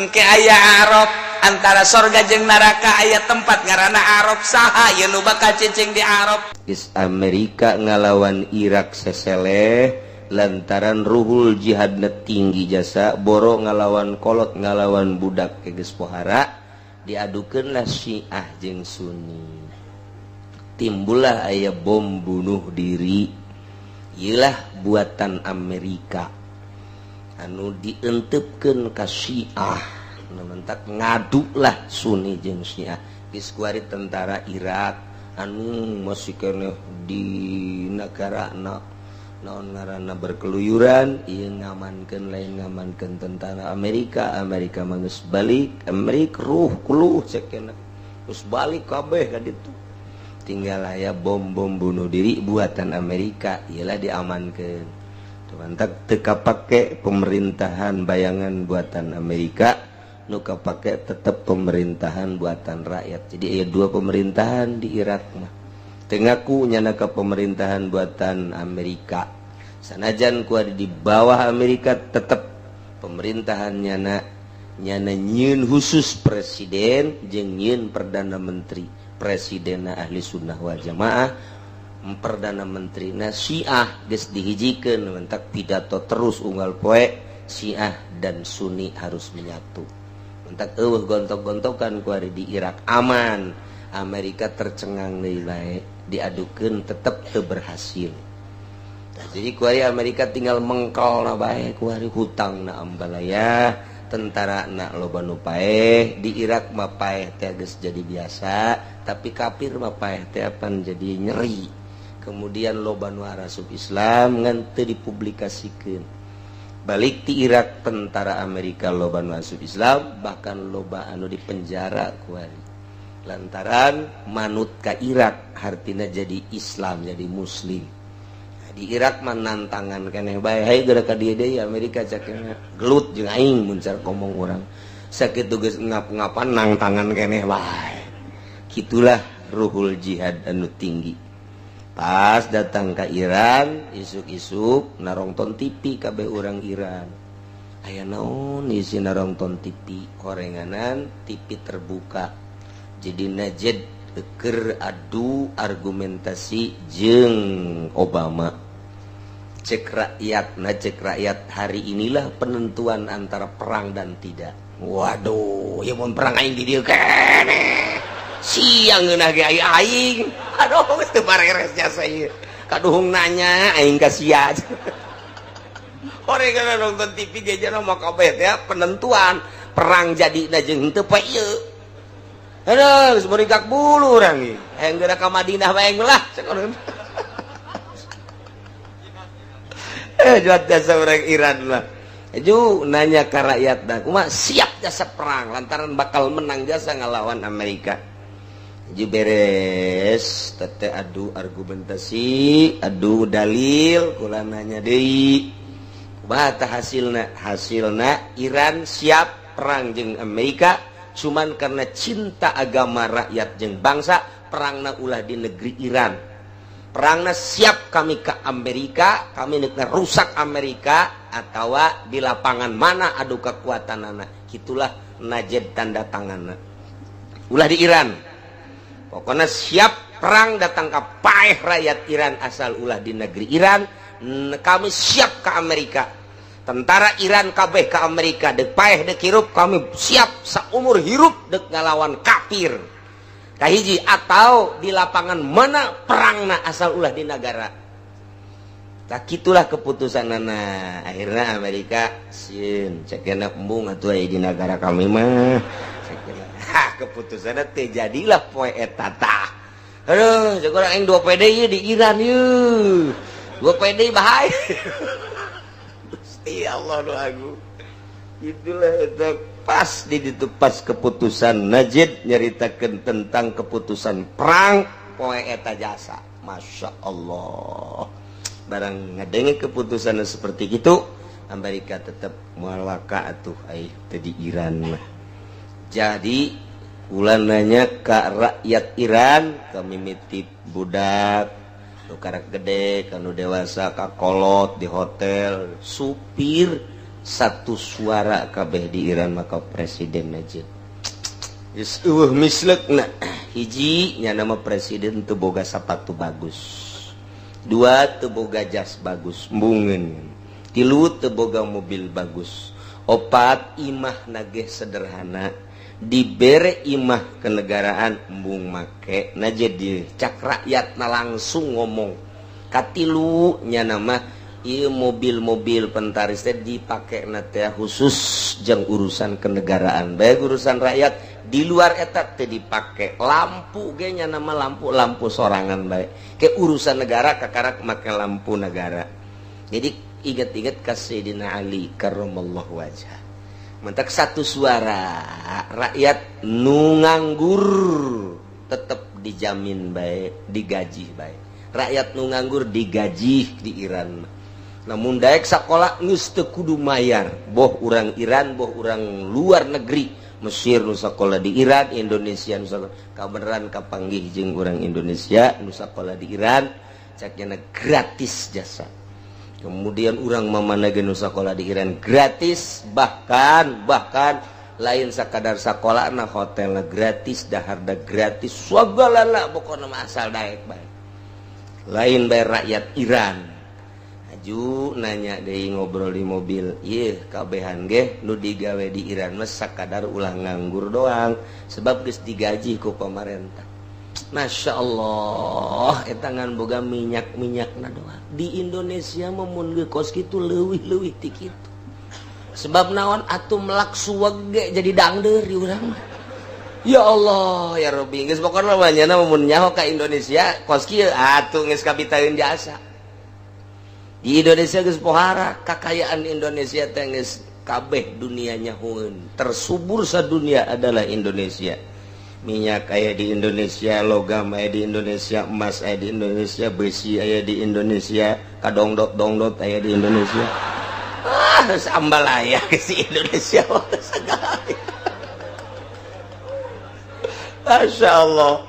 Engke aya Araf, antara sorga jeung neraka aya tempat ngaranna Araf. Saha yen nu bakal cicing di Araf? Geus Amerika ngalawan Irak seseleh lantaran ruhul jihadna tinggi jasa boro ngalawan kolot, ngalawan budak ke geus pohara. Diadukeunlah Syiah jeung Sunni, timbullah aya bom bunuh diri. Iyalah buatan Amerika anu dientepkeun ka Syiah, mentak ngaduklah Sunni jeung Syiah. Geus kuari tentara Irak anu masih keneh di negara na naon ngaranna berkeluyuran, ieu ngamankeun, lain ngamankeun tentara Amerika. Amerika mah geus balik, Amerika ruh kuluh cek geus balik kabeh ka ditu, tinggal aya bom-bom bunuh diri buatan Amerika. Ialah diamankeun, mantak teu kapake pemerintahan bayangan buatan Amerika, nu kapake tetep pemerintahan buatan rakyat. Jadi aya dua pemerintahan di Irak mah, teu ngaku nyana ke pemerintahan buatan Amerika. Sanajan ku ada di bawah Amerika, tetep pemerintahan nyana, nyana nyieun khusus presiden jeung nyieun perdana menteri. Presiden ahli sunnah wal jamaah, perdana menteri na Syiah. Geus dihijikeun, mentak pidato terus unggal poe, Syiah dan Sunni harus menyatu. Mentak euweuh gontok-gontokan kuari di Irak, aman. Amerika tercengang deui bae, diadukeun tetep teu berhasil. Nah, jadi kuari Amerika tinggal mengkol na bae kuari, hutang na ambalaya, tentara na loba nu paeh. Di Irak mah paeh teh geus jadi biasa, tapi kafir mah paeh teh apan jadi nyeri. Kemudian loba nu arasup Islam ngan teu dipublikasikeun. Balik ti Irak, tentara Amerika loba nu asup Islam, bahkan loba anu dipenjara kuari lantaran manut ka Irak, hartina jadi Islam, jadi Muslim. Nah, di Irak mah nantangan keneh bae, "Hayu geura ka dieu deui Amerika," caknya, "gelut jeung aing." Mun car ngomong urang sakitu geus ngap-ngapan, nangtangan keneh bae. Kitulah ruhul jihad anu tinggi. Pas datang ke Iran, isuk-isuk narongton TV kabeh orang Iran. Aya naon isi narongton TV, horenganan TV terbuka. Jadi Najed keur adu argumentasi jeung Obama. Cek rakyat, nah cek rakyat, hari inilah penentuan antara perang dan tidak. Waduh, ya mun perang aing di dieu keneh. Siang ngeunah ge aing. Aduh, geus teu bareres jasa ieu. Kaduhung nanya aing ka sia. Horengan nonton TV ge jana mah kabeh teh penentuan perang jadina jeung henteu poe ieu. Aduh, geus meurigak bulu urang ieu. Hayang geura ka Madinah bae lah cek urang. Juat jasa orang Iran lah. Ju nanya ke rakyat dah, kumaha siap jasa perang lantaran bakal menang jasa ngalawan Amerika. Ju beres tete adu argumentasi, adu dalil, kula nanya deui. Kumaha tah hasilna? Hasilna Iran siap perang jeung Amerika cuman karena cinta agama rakyat jeung bangsa, perangna ulah di negeri Iran. Perangna siap kami ke Amerika, kami nek rusak Amerika atau di lapangan mana adu kekuatan anak. Itulah Najed tanda tanganna. Ulah di Iran. Pokoknya siap perang datang ke paeh rakyat Iran asal ulah di negeri Iran. Kami siap ke Amerika. Tentara Iran kabeh ke Amerika dek paeh dek hirup, kami siap saumur hirup dek ngalawan kafir. Kahiji atau di lapangan mana perangna asal ulah di negara. Tak itulah keputusan nana. Akhirnya Amerika sieun cekena embung atuh aya di negara kami mah. Cekena ha keputusanna teu jadilah poe eta tah. Aduh, cek urang aing 2 PD ieu di Iran ieu. 2 PD bahaya. Gusti Allah nu agung. Itulah eta pas di ditu pas keputusan Najid nyaritakeun tentang keputusan perang poe eta jasa. Masya Allah. Barang ngadenge keputusan seperti itu, Amerika tetap malaka atuh ai teu di Iran mah. Jadi kula nanya ka rakyat Iran, kami mitip budak nu karak gede, kanu dewasa, ka kolot di hotel, supir satu suara kabeh di Iran maka presiden Najib. Geus eueuh mislekna. Hiji nya nama presiden teu boga sapatu bagus. Dua teu boga jas bagus, embungeun. Tilu teu boga mobil bagus. Opat imah nageh sederhana. Dibere imah kenegaraan embung make. Nah jadi cak rakyat na langsung ngomong. Katilu nya nama ieu mobil-mobil pentaris teh dipake na teh khusus jeung urusan kenegaraan. Bae urusan rakyat di luar eta teh dipake. Lampu ge nya nama lampu-lampu sorangan bae. Ke urusan negara kakarak make lampu negara. Jadi ingat-ingat ka Sayyidina Ali karramallahu wajhah. Mentak satu suara rakyat nu nganggur tetep dijamin bae, digaji bae. Rakyat nu nganggur digaji di Iran. Namun daek sakola geus teu kudu mayar, boh urang Iran boh urang luar negeri. Mesir nu sakola di Iran, Indonesia nu sakola kabeneran kapanggih jeung urang Indonesia nu sakola di Iran, caknya gratis jasa. Kemudian urang mamana ge nu sakola di Iran gratis, bahkan lain sakadar sakola na hotelna gratis, daharna gratis, sagalana pokona mah asal daek bae. Lain bae rakyat Iran. Aju nanya deui ngobrol di mobil, ieu kabehan ge nu digawe di Iran mah sakadar ulah nganggur doang sebab geus digaji ku pamarentah. Masya Allah, eta ngan boga minyak-minyakna doang. Di Indonesia mah mun geus kos kitu leuwih-leuwih ti kitu. Sebab naon atuh melak suweg ge jadi dangdeur di urang mah. Ya Allah, ya Rabbi, geus pokona mah nya mun nyaho ka Indonesia kos kieu atuh geus kabitaeun jasa. Di Indonesia geus pohara kakayaan Indonesia teh geus kabeh dunia nyahoeun. Tersubur sadunia adalah Indonesia. Minyak aya di Indonesia, logam aya di Indonesia, emas aya di Indonesia, besi aya di Indonesia, kadongdot-dongdot aya di Indonesia. Ah, sambal aya si Indonesia segala. Masya Allah.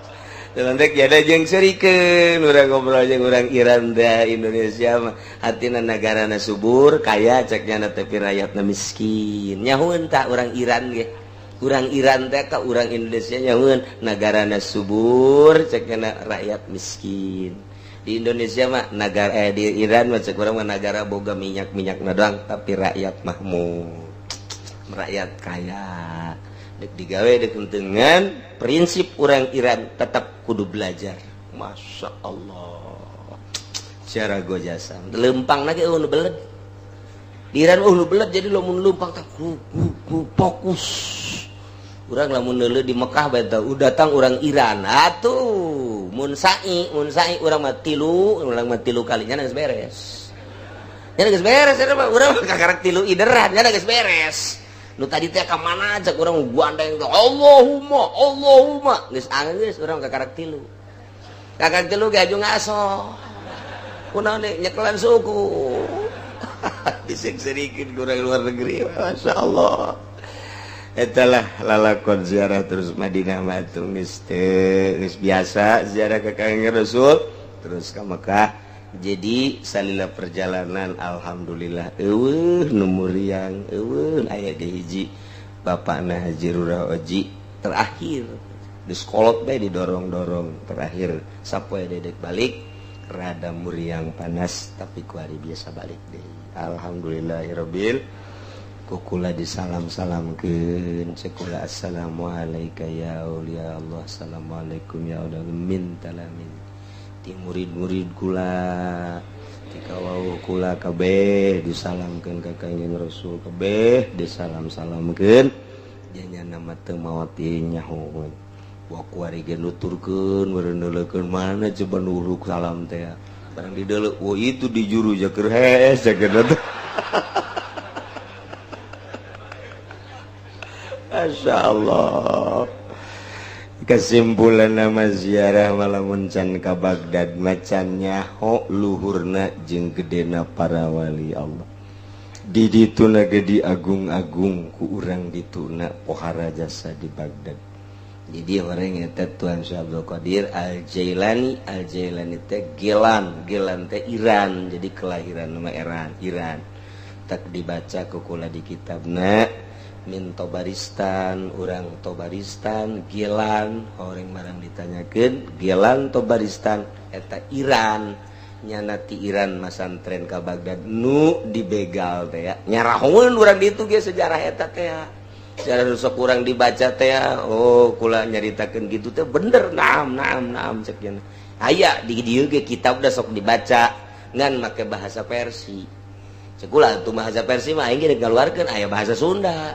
Lantek jada jeung serikeun urang ngobrol jeung urang Iran da Indonesia mah hatina negarana subur kaya cek nyana tapi rakyatna miskin. Nyahueun tah urang Iran ge. Urang Iran teh ka urang Indonesia nyahueun negarana subur cek nyana rakyat miskin. Di Indonesia mah nagara di Iran mah cek urang mah nagara boga minyak-minyakna doang tapi rakyat mahmur. Rakyat kaya. Dek digawe dek dengan prinsip orang Iran tetap kudu belajar. Masya Allah. Cara gojasa. Lempang lagi nu beled. Di Iran nu beled jadi lamun lempang tak ku fokus. Urang lamun neuleuh di Mekah bae tah datang urang Iran. Atuh mun sa'i urang mah tilu kalinya geus beres. Nya geus beres eta mah urang mah kakarak tilu ideran nya geus beres. Nu tadi teh ka mana aja urang gandeng Allahumma Allahumma geus geus urang kakarak tilu. Kakarak tilu ge aju ngaso. Kunaon deui nyekelan suku. Disek-serikeun ku urang luar negeri. Masya Allah. Eta lah lalakon ziarah terus Madinah mah atuh geus teu geus biasa ziarah ka Kangjeng Rasul terus ka Mekah. Jadi salila perjalanan alhamdulillah eueuh nu muriang eueuh aya di hiji bapakna Haji Rura Oji terakhir di sekolot bae didorong-dorong terakhir sapoe dedek balik rada muriang panas tapi ku hari biasa balik deui. Alhamdulillahirabbil kukula disalam-salamkeun cekula assalamualaikum ya aulia Allah assalamualaikum ya Allah min talamin ti murid-murid kula ti kawauh kula kabeh disalamkeun ka Kangjeng Rasul kabeh disalam-salamkeun janya nama teu maot nyaho wa kuari ge nuturkeun meureun mana coba nuruk salam teh barang dideuleu wah itu di juru jaker hees jaker teh. Masya Allah. Kesimpulan nama ziarah malamun can ka Baghdad macan nyaho luhurna jeung gedena para wali Allah. Di dituna ge diagung-agung ku urang dituna pohara jasa di Baghdad. Jadi orang eta Tuan Syekh Abdul Qadir Al-Jailani, Al-Jailani teh Gelan, Gelan teh Iran, jadi kelahiran nama Iran, Iran. Tak dibaca ku kula di kitabna min Tobaristan, urang Tobaristan, Gelan, orang barang ditanyakeun, Gelan Tobaristan eta Iran, nyana ti Iran masantren ka Baghdad nu dibegal teh ya. Nyarahoeun urang ditu ge sejarah eta teh ya. Sejarah sok urang dibaca teh ya. Oh, kula nyaritakeun kitu teh bener, naam naam naam cek nya. Aya di dieu ge kitab da sok dibaca ngan make bahasa Persia. Cekula tuh bahasa Persia mah aing ge ngaluarkeun aya bahasa Sunda.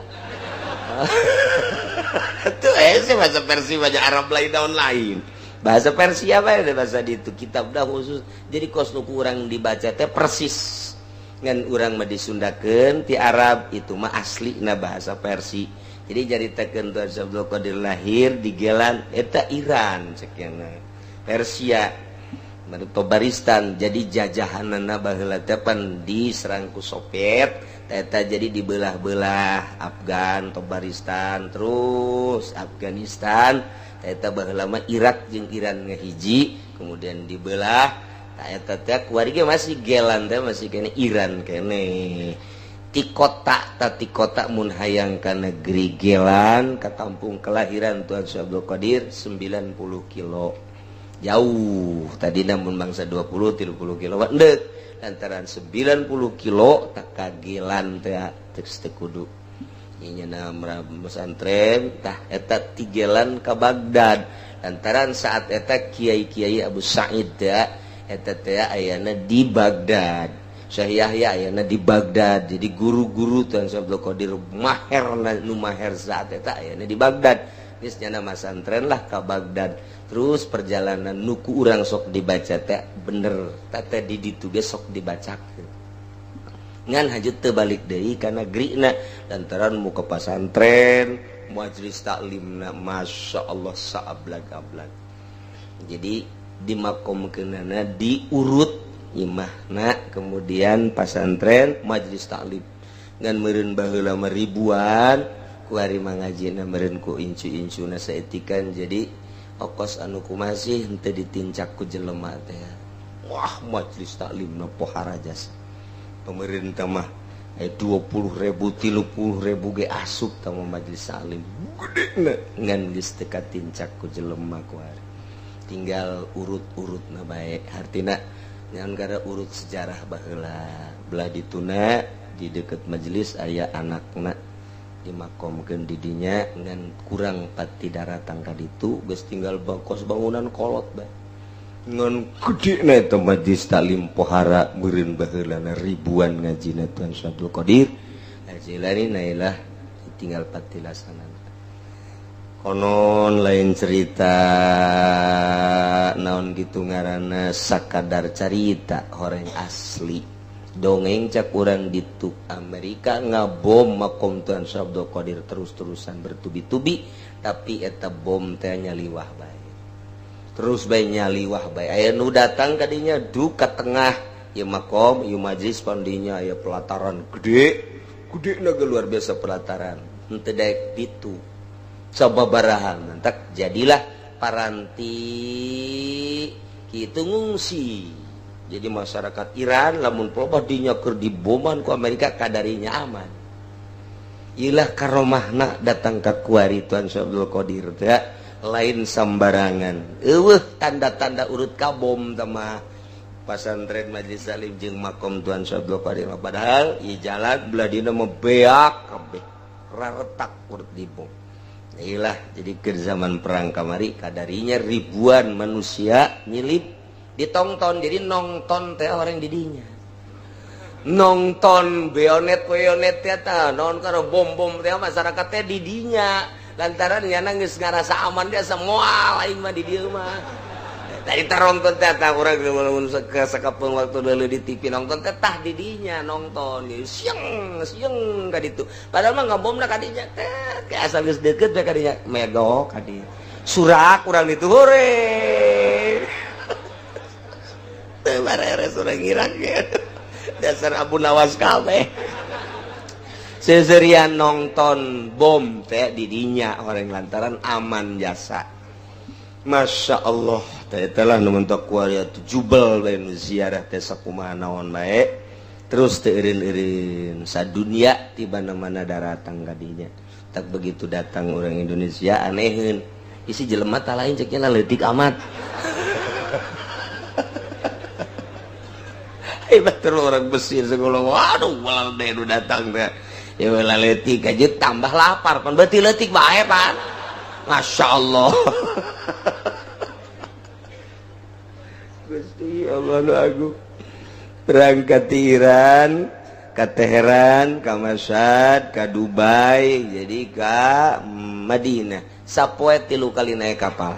Tuh sih bahasa Persia bahasa Arab lain daun lain. Bahasa Persia apa ya bahasa di itu kitab dah khusus. Jadi kos nu kurang dibaca teh persis. Ngan urang mah disundakeun ti Arab itu mah aslina bahasa Persia. Jadi caritakeun Tuan Syekh Abdul Qadir lahir di Gelan eta Iran ceukna. Persia. Tobaristan jadi jajahanana baheula teh pan diserang ku Soviet eta jadi dibelah-belah Afgan Tobaristan terus Afghanistan eta baheula mah Irak jeung Iran ngahiji kemudian dibelah eta teh kuari ge masih Gelan teh masih kene Iran kene ti kota ta ti kota mun hayang ka negeri Gelan ka kampung kelahiran Tuan Syekh Abdul Qadir 90 kilo jauh tadi namun bangsa 20-30 kilo ndek lantaran 90 kilo tak kagelan teh teu kudu ieu pesantren tah eta tigelan ka Baghdad lantaran saat eta kiai-kiai Abu Sa'id teh eta teh ayana di Baghdad Syekh Yahya ayana di Baghdad jadi guru-guru Tuan Syekh Abdul Qadir maher nu maher saat eta ayana di Baghdad geus nyana masantren lah ka Baghdad. Terus perjalanan nuku urang sok dibaca teh bener tata di ditu ge sok dibacakeun ngan hajut teu balik deui ka negrina lantaran muka pasantren majelis taklimna masya Allah saablag-ablag. Jadi dimakomkeunana diurut imahna kemudian pasantren majelis taklim ngan meureun baheula mah ribuan ku ari mangajina meureun ku incu-incuna saetikan. Jadi Okos anu kumasih henteu ditincak ku jelema teh. Wah, majelis taklimna pohara jasa. Pemerintah mah 20.000 30.000 ge asup tah majelis taklim. Gedena ngan geus teu katincak ku jelema kuari. Tinggal urut-urutna bae. Hartina ngan gara urut sejarah baheula. Belah dituna di deket majelis aya anakna dimakomkeun di dinya ngan kurang pati daratang ka ditu geus tinggal bangkos bangunan kolot bae. Ngan gedena eta majelis taklim pohara meureun baheulana ribuan ngajina Tuan Syekh Abdul Qadir Al-Jilani nailah tinggal patilasanana. Konon lain cerita naon gitu ngaranna sakadar carita horeng asli dongeng cak urang ditu Amerika ngabom makom Tuan Syekh Abdul Qadir terus-terusan bertubi-tubi tapi eta bom teh nyaliwah bae. Terus bae nyaliwah bae. Aya nu datang kadinya du ka tengah ieu makom ieu majlis pandinya aya pelataran gede. Gedena ge luar biasa pelataran. Henteu daek ditu. Sababaraha mantak jadilah paranti kitu ngungsi. Jadi masyarakat Iran lamun pelobah dinya keur diboman ku Amerika kadarinya aman. Ilah karomahna datang ka kuari Tuan Syekh Abdul Qadir teh lain sambarangan. Eueuh tanda-tanda urut ka bom teh mah pasantren Majelis Taklim jeung makom Tuan Syekh Abdul Qadir padahal ieu jalan belah dina mah beak kabeh raretak urut dibom. Ilah jadi ke zaman perang kamari kadarinya ribuan manusia nyilip ditongton jadi nongton teh orang didinya nongton beonet beonet teh tah naon kana bom-bom teh masyarakat teh didinya lantaran nyana geus ngarasa aman dia semua lain mah di dieu mah tadi taronton teh tah urang lamun sakapeung waktu deuleu di TV nongton teh tah didinya nongton siang siang ka ditu padahal mah ngabomna ka dinya teh asal geus deukeut we ka dinya medok ka dieu surak urang ditu hore teu bareres urang Irak dasar Abu Nawas kabeh seserian nonton bom teh didinya orang lantaran aman jasa. Masya Allah teh telah nu mentok kuari atuh jubel bae nu ziarah teh sakumaha naon bae terus teu eureun-eureun sadunia ti mana-mana daratang ka dinya. Tak begitu datang orang Indonesia aneheun isi jelema tah lain cek nya leutik amat. Hebat terus orang Mesir sekolah waduh malah deh nu datang teh ya lah leutik aja tambah lapar pan berarti leutik bae pan. Masya Allah. Gusti Allah nu agung. Berangkat di Iran, ke Teheran, ke Mashhad, ke Dubai, jadi ke Madinah. Sapoe 3 kali naik kapal.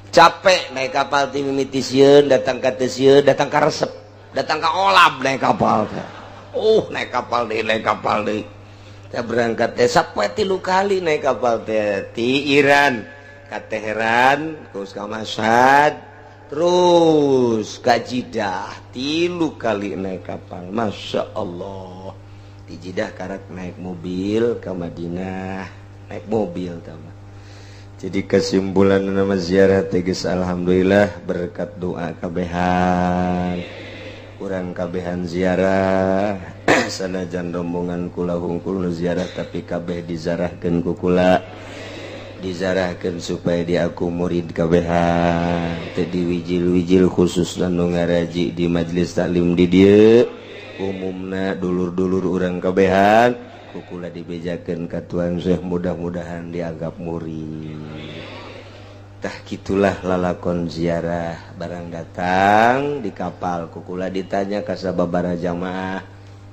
Capek naik kapal ti mimiti sieun, datang ka teu sieun, datang ka resep, datang ka olab naik kapal teh. Naik kapal deui, naik kapal deui. Teh berangkat teh sapoe 3 kali naik kapal teh ti Iran ka Teheran, terus ka Mashhad, terus ka Jeddah 3 kali naik kapal. Masya Allah. Di Jeddah karak naik mobil ke Madinah, naik mobil tama. Jadi kesimpulan nama ziarah tegas alhamdulillah berkat doa kabehan. Kurang kabehan ziarah sanajan rombongan kula hungkul nu ziarah tapi kabeh dizarahkeun ku kula. Dizarahkeun supaya diaku murid kabehan teu diwijil-wijil khusus nu ngaraji di majelis taklim di dieu umumna dulur-dulur urang kabehan ku kula dibejakeun ka Tuan Syekh mudah-mudahan dianggap murid. Tah kitulah lalakon ziarah barang datang di kapal ku kula ditanya ka sababaraha jamaah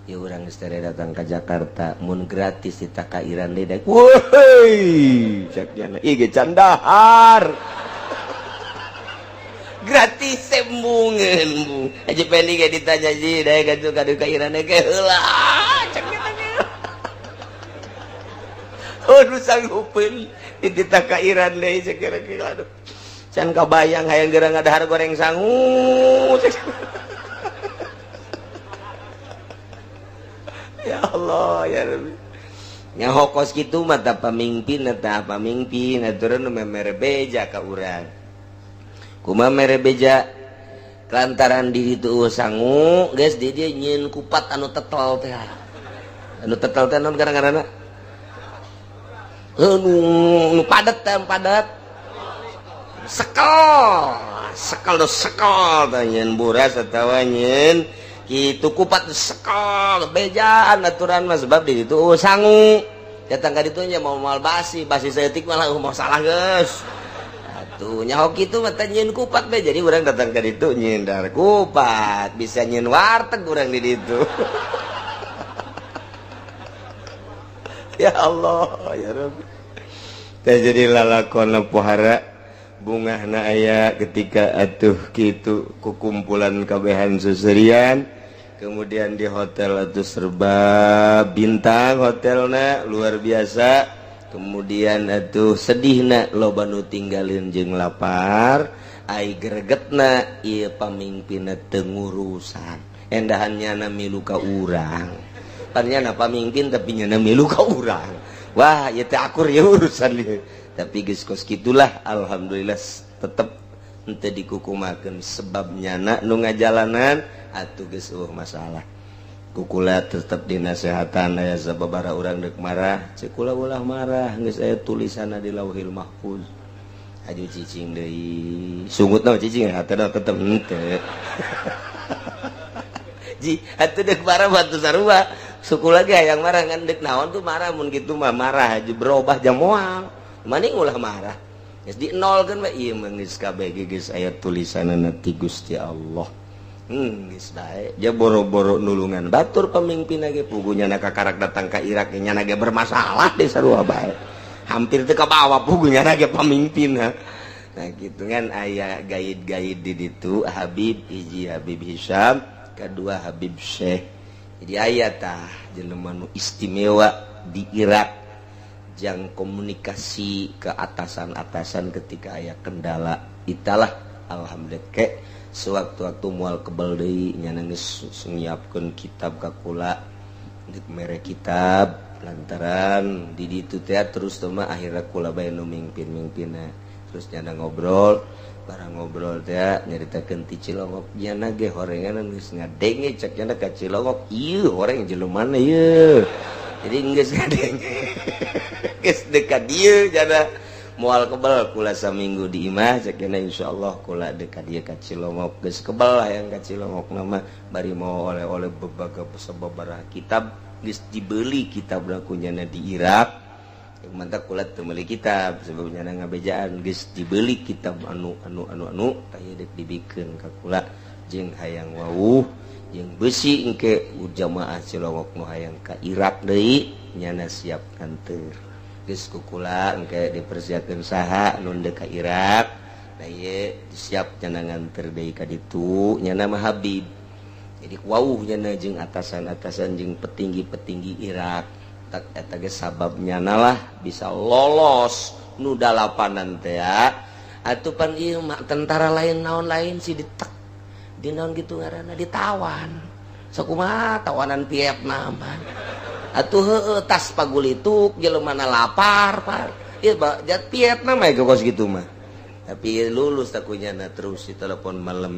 ya urang geus tere datang ka Jakarta mun gratis ditah ka Iran deui daek woi cak nya ieu ge candahar gratis sembungeun bung aja pendi ge ditanya ji daek atuh ka Iran ge heula cak nya oh nu sanggupeun dititah ka Iran deui kira-kira aduh can kabayang hayang geura ngadahar goreng sangu. Ya Allah ya Rabbi. Nyaho kos kitu mah tah pamimpin tah pamimpin aturan nu mere beja ka urang. Kumaha mere beja? Lantaran di ditu sangu geus di dieu nyieun kupat anu tetel teh. Anu tetel teh naon ngaranna? Nu padet teh, padet. Sekel, sekel do sekel teh nyieun buras atawa nyieun kitu kupat sekel bejaan aturan mah sebab di ditu sangu. Datang ka ditu nya mau moal basi, basi saeutik malah mau salah geus. Atuh nyaho kitu mah teh nyieun kupat be, jadi urang datang ka ditu nyieun dar kupat, bisa nyieun warteg urang di ditu. Ya Allah, ya Rabbi. Teh jadi lalakon pohara bungahna aya ketika atuh kitu kukumpulan kabehan seserian, kemudian di hotel atuh serba bintang hotelna luar biasa, kemudian atuh sedihna loba nu tinggalin jeung lapar, ai gregetna ieu pamimpinna teu ngurusan, endahan nyana milu ka urang. Pan nyana pamimpin tapi nyana milu ka urang. Wah, ieu teh akur ya urusan ieu. Tapi geus kos kitulah alhamdulillah tetep henteu dikukumakeun sebab nyana nu ngajalanan atuh geus eueuh masalah. Kukula tetep dinasehatan aya sababaraha urang deuk marah, ceuk kula ulah marah geus aya tulisanna di Lauhil Mahfuz. Aju cicing deui. Sungutna cicing hatena tetep henteu. Ji, atuh deuk marah batu sarua. Suku lagi hayang marah ngan deuk naon tuh marah mun kitu mah marah aja berubah jam moal. Maning ulah marah. Geus di nolkeun we ieu mah geus kabeh geus aya tulisanna ti Gusti Allah. Geus bae. Ja boro-boro nulungan batur pamimpin ge pugunya na kakarak datang ka Irak nya ge bermasalah deh sarua bae. Hampir teu kabawa pugunya ge pamimpinna. Nah kitu kan aya gaid-gaid di ditu Habib hiji Habib Hisam, kedua Habib Syekh. Jadi aya tah jelema nu istimewa di Irak jang komunikasi ke atasan-atasan ketika aya kendala. Italah alhamdulillah ke sewaktu-waktu mual kebel deui nya geus nyiapkeun kitab ka kula deuk mere kitab lantaran di ditu teh terus teh mah akhirna kula bae nu mimpin-mimpinna. Terus nyana ngobrol, barang ngobrol teh nyaritakeun ti Cilongok nyana ge horengan geus ngadenge cek nyana ka Cilongok ieu horeng jelemana ieu. Jadi geus ngadenge geus dekat dieu nyana moal kebel kula saminggu di imah cek nyana insyaallah kula dekat dieu ka Cilongok geus kebel hayang ka Cilongok mah bari mau oleh-oleh bebaga sababaraha kitab geus dibeli kitab laku nyana di Irak. Mantap kula teu meuli kitab sebab nyana ngabejaan geus dibeli kitab anu anu anu anu tah ieu deuk dibikeun ka kula jeung hayang wawuh jeung besi engke jamaah Cilongok nu hayang ka Irak deui nyana siap nganteur geus ku kula engke dipersiapkeun saha nu deuk ka Irak da ieu siap nyana nganteur deui ka ditu nyana mah Habib. Jadi wawuh nyana jeung atasan-atasan jeung petinggi-petinggi Irak. Eta ge sababnya nalah bisa lolos nu dalapanan teh atuh pan ieu mah tentara lain naon lain si ditek di naon kitu ngaranna ditawan sakumaha tawanan Vietnam atuh heueuh tas pagulituk jelema na lapar par ieu jat Vietnam aya kos kitu mah. Tapi lulus takunyana terus di telepon malam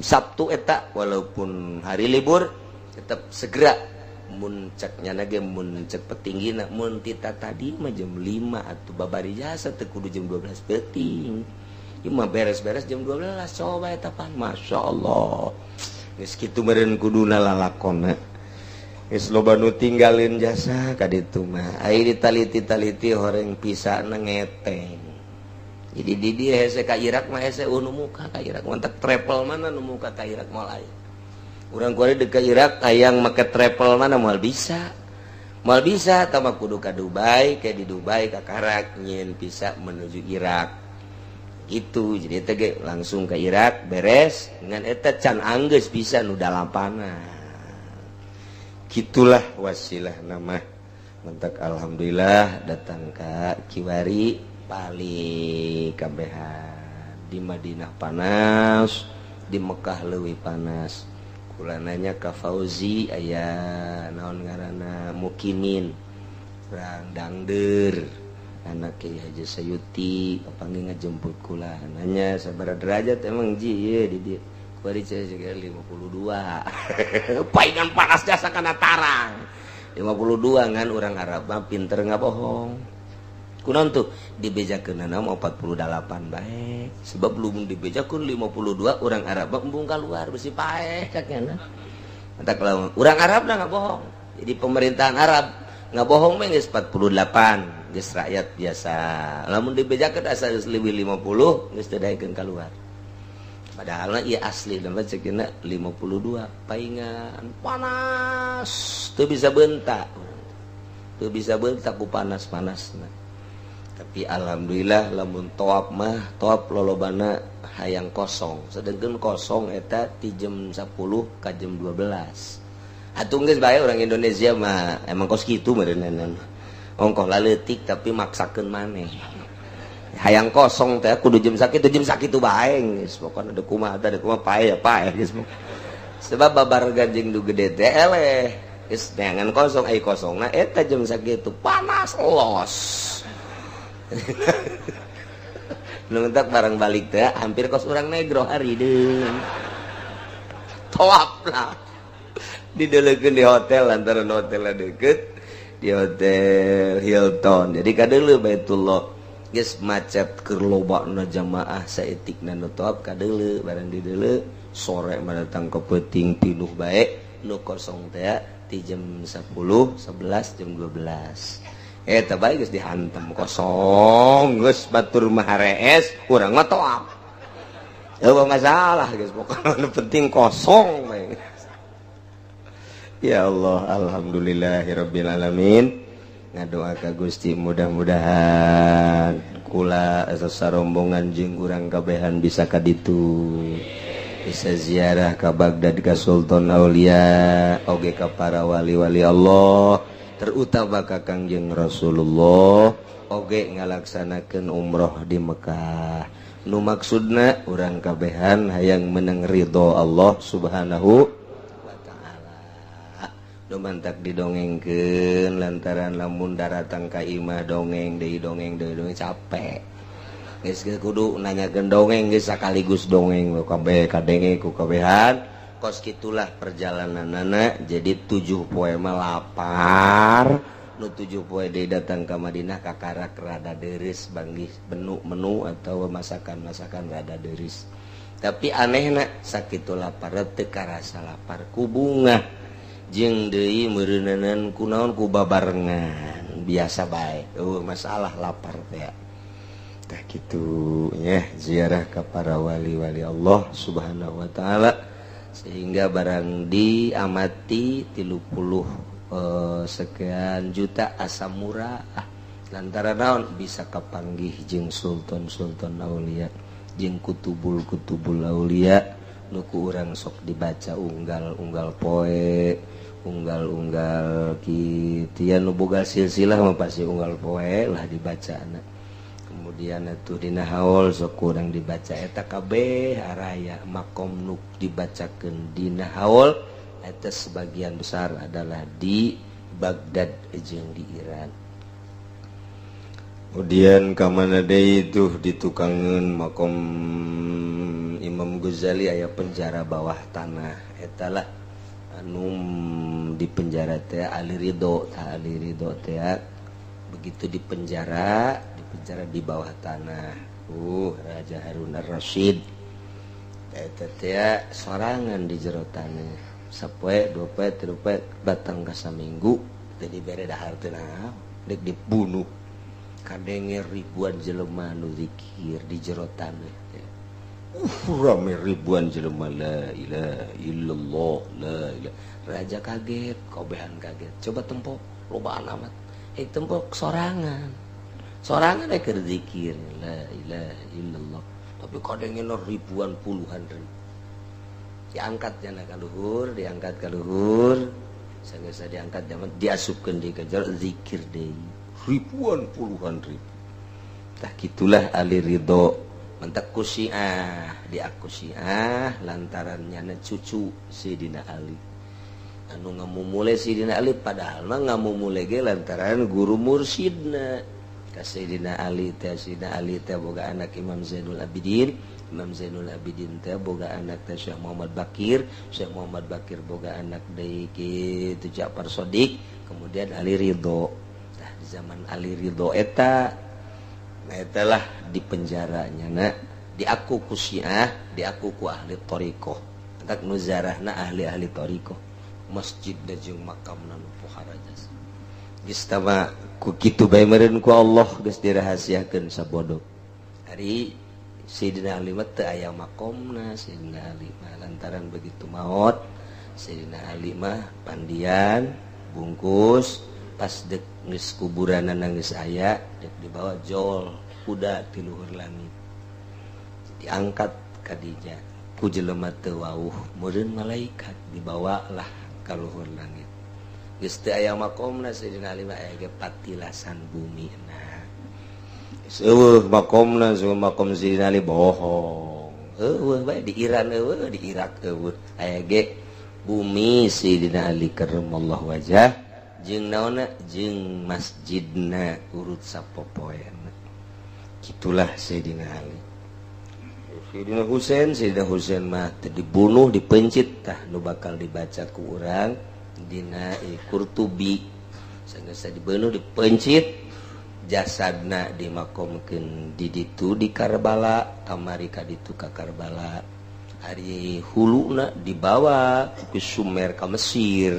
Sabtu eta walaupun hari libur tetap segera mun cek nyana ge mun cek petinggina mun tita tadi mah jam 5 atuh babari jasa teu kudu jam 12 peuting. Ieu mah beres-beres jam 12 coba eta pan masyaallah. Geus kitu meureun kuduna lalakonna. Geus loba nu tinggalin jasa ka ditu mah. Ai ditaliti-taliti horeng pisana ngeteng. Jadi di dieu hese ka Irak mah hese nu muka ka Irak mantak travel mana nu muka ka Irak moal aya. Urang kuari deuk ka Irak hayang make travel mana moal bisa. Moal bisa tah mah kudu ka Dubai, ke di Dubai ka Karak nyieun visa menuju Irak. Gitu. Jadi teh ge langsung ke Irak beres ngan eta can anggeus bisa nu dalapanan. Gitulah wasilah nama. Mentak alhamdulillah datang ka Kiwari balik kabehan. Di Madinah panas, di Mekah leuwih panas. Kula nanya ka Fauzi aya naon ngaranna mukimin. Urang dangder anak Kiai Haji Sayuti kapanggih ngajemput kula, nanya sabaraha derajat emang ji ieu di dieu. Kuari 52. Paingan panas jasa kana tarang. 52 ngan urang Arab mah pinter ngabohong. Kunaon tuh dibejakeunana mah 48 bae. Sebab belum dibejakeun 52 urang Arab mah embung keluar besi paeh caknya. Mata kalau urang Arab dah ngabohong. Jadi pemerintahan Arab ngabohong mah geus 48 geus rakyat biasa. Lamun dibejakeun asa geus leuwih 50 geus teu daekeun keluar. Padahal ieu asli mah ceukna 52 paingan panas teu bisa bentak. Teu bisa bentak ku panas-panasna. Tapi alhamdulillah lamun toap mah toap lolobana hayang kosong. Sedengkeun kosong eta ti jam 10 ka jam 12. Atuh geus bae orang Indonesia mah emang kos kitu meureunana. Ongkoh laleutik tapi maksakeun maneh. Hayang kosong teh kudu jam sakitu bae geus pokona deuk kumaha teh deuk kumaha pae ya pae geus. Sebab babar ganjing du gede teh eleh geus neangan kosong ai kosongna eta jam sakitu panas los. Nu mentak barang balik teh hampir kos urang negro hari deung. Toap lah. Didelekeun di hotel lantaran hotelna deket di hotel Hilton. Jadi kadeuleu Baitullah geus macet keur lobana jamaah saeutikna nu toap kadeuleu barang dideuleu sore mah datang ke peuting pinuh bae nu kosong teh ti jam 10, 11, jam 12. Eta bae geus dihantem kosong geus batur mah harees urang mah toap. Eueuh masalah geus pokona nu penting kosong bae. Ya Allah, alhamdulillahirabbil alamin. Ngadoa ka Gusti mudah-mudahan kula sarombongan jeung urang kabehan bisa ka ditu. Bisa ziarah ka Baghdad ka Sultan Aulia, oge ka para wali-wali Allah, terutama ka Kangjeng Rasulullah, oge ngalaksanakeun umroh di Mekah. Nu maksudna urang kabehan hayang menang ridho Allah Subhanahu wa ta'ala. Nu mantak didongengkeun lantaran lamun daratang ka imah dongeng deui dongeng deui dongeng capek. Geus kudu nanyakeun dongeng geus sakaligus dongeng kabeh kadenge ku kabehan. Kos kitulah perjalananana. Jadi 7 poe mah lapar, nu 7 poe deui datang ka Madinah kakarak rada deureuh banggih menu-menu atau masakan-masakan rada deureuh. Tapi anehna sakitu lapar teu karasa lapar ku bungah jeung deui meureunanan kunaon ku babarengan biasa bae. Eueuh masalah lapar teh. Tah kitu nya ziarah ka para wali-wali Allah Subhanahu wa taala sehingga barang diamati 30 sekian juta asa murah lantaran naon bisa kapanggih jeung sultan-sultan aulia jeung kutubul-kutubul aulia nu ku urang sok dibaca unggal-unggal poe unggal-unggal kitu ya nu boga silsilah mah pasti unggal poe lah dibacana. Kemudian atuh dina haul sok kurang dibaca eta kabeh araya makom nu dibacakeun dina haul eta sebagian besar adalah di Baghdad jeung di Iran. Kemudian ka mana deui tuh ditukangeun makom Imam Ghazali aya penjara bawah tanah eta lah anu di penjara teh Ali Ridho tah Ali Ridho teh begitu di penjara di bawah tanah. Raja Harun Ar-Rasyid eta teh sorangan di jero tanah sapoe dua poe tilu poe batang ka saminggu teu dibere dahar teh naon deuk dibunuh kadenge ribuan jelema nu zikir di jero tanah teh. Rame ribuan jelema la ilaha illallah la ilaha. Raja kaget, kobehan kaget. Coba tempo lobaan amat. Tempo sorangan. Sorangan keur zikir la ilaha illallah. Tapi kadengena ribuan puluhan ribu. Diangkat jana ka luhur, diangkat ka luhur. Sanggeus diangkat jaman diasupkeun deui ka jero zikir deui. Ribuan puluhan ribu. Tah kitulah Ali Ridho. Mantak ku Syiah, diaku Syiah lantaran nyana cucu Sidina Ali. Anu ngamumule Sidina Ali, padahal mah ngamumule ge lantaran guru mursidna ka Sayyidina Ali teh. Sayyidina Ali teh boga anak Imam Zainul Abidin, Imam Zainul Abidin teh boga anak teh Syekh Muhammad Bakir, Syekh Muhammad Bakir boga anak deui kitu Ja'far Shodiq, kemudian Ali Ridho. Nah, di zaman Ali Ridho eta, nah, eta lah di penjaranya na diaku ku Syiah, diaku ku ahli thariqah, entak nu zarahna ahli-ahli thariqah, masjid da jeung makamna nu pohara jasa. Geus tama ku kitu bae meureun ku Allah geus dirahasiakeun sabodo. Ari Sayyidina Ali mah teu aya makomna. Sayyidina Ali mah lantaran begitu maot Sayyidina Ali mah pandian bungkus, pas dek geus kuburanna geus aya, dek dibawa jol kuda ti luhur langit, diangkat kadinya ku jelema teu wauh, meureun malaikat, dibawa lah ka luhur langit. Geus teu aya makomna Sayyidina Ali mah, aya ge patilasan bumi. Nah, geus eueuh makomna, semua makom Sayyidina Ali bohong, eueuh bae di Iran, eueuh di Irak, eueuh, aya ge bumi Sayyidina Ali karramallahu wajah jeung naonna jeung masjidna urut sapopoeana. Gitulah Sayyidina Ali. Sayyidina Husain, Sayyidina Husain mah teu dibunuh, dipencit. Tah, nu bakal dibaca ku urang dina Qurtubi, sanggeus dibunuh, dipencit, jasadna dimakomkeun di ditu di Karbala, kamari ka ditu ka Karbala. Ari huluna dibawa ke Sumer, ka Mesir.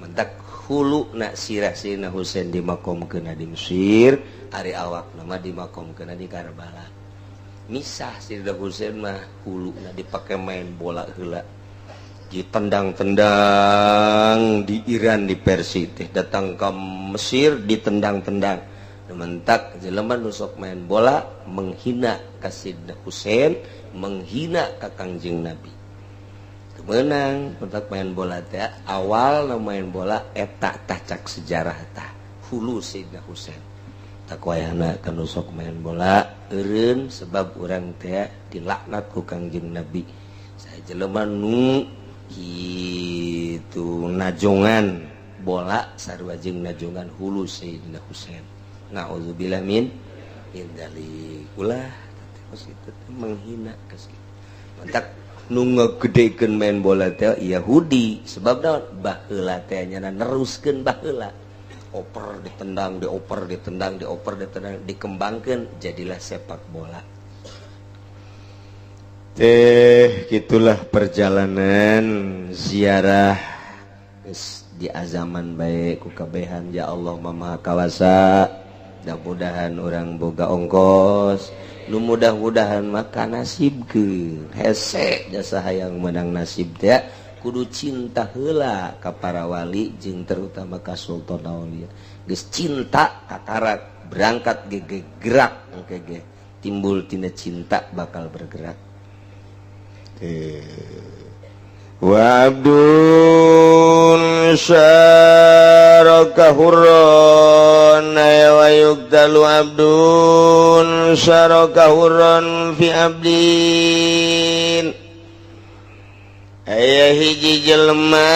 Mentak huluna, sirah Sayyidina Husain dimakomkeun di Mesir, ari awakna mah dimakomkeun di Karbala. Misah. Sayyidina Husain mah huluna dipake main bola heula, ditendang-tendang di Iran, di Persia teh, datang ke Mesir ditendang-tendang. Mentak jelema nu sok main bola menghina ka Sayyidina Husain, menghina ka Kangjeng Nabi kemenang. Mentak main bola teh awal main bola eta tah, cak sejarah tah hulu Sayyidina Husain. Tak wayahna kan sok main bola eureun, sebab urang teh dilaknat ku Kangjeng Nabi. Saya jelema nu kitu najongan bola sarua jeung najongan hulu Sayyidina Husain, naudzubillah min min dzalik. Ulah itu menghina ka. Mantak nu ngagedekeun main bola teh Yahudi, sebab naon? Baheula teh nyana neruskeun baheula, oper ditendang, dioper ditendang, dioper ditendang, dikembangkeun jadilah sepak bola teh. Gitulah perjalanan ziarah di azaman baik ku kabehan. Ya Allah Maha Kawasa, mudah-mudahan urang boga ongkos nu mudah-mudahan maka nasib ke hese jasa. Hayang menang nasib teh kudu cinta heula ka para wali jeung terutama ka Sultan Aulia. Geus cinta, kakarak berangkat ge gerak, engke ge timbul tina cinta bakal bergerak. Wa abdun syaraka hurran wa yuqtalu abdun syaraka hurran fi abdin. Aya hiji jelema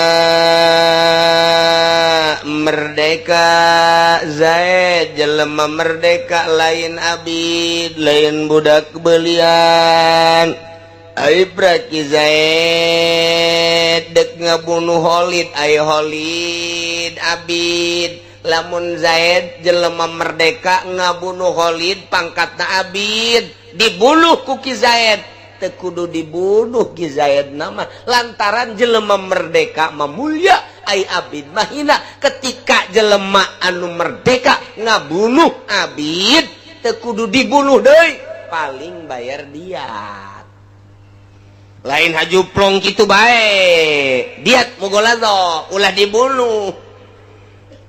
merdeka, Zaid, jelema merdeka, lain abid, lain budak belian. Ibraki Zaid dek ngabunuh Khalid, ay Khalid abid. Lamun Zaid jelema merdeka ngabunuh Khalid pangkatna abid, dibunuh ku Ki Zaid, teu kudu dibunuh Ki Zaid nama, lantaran jelema merdeka memulia, ai abid mahina. Ketika jelema anu merdeka ngabunuh abid, teu kudu dibunuh deui, paling bayar diat, lain haju plong gitu bae. Diat mugholadzah, ulah dibunuh,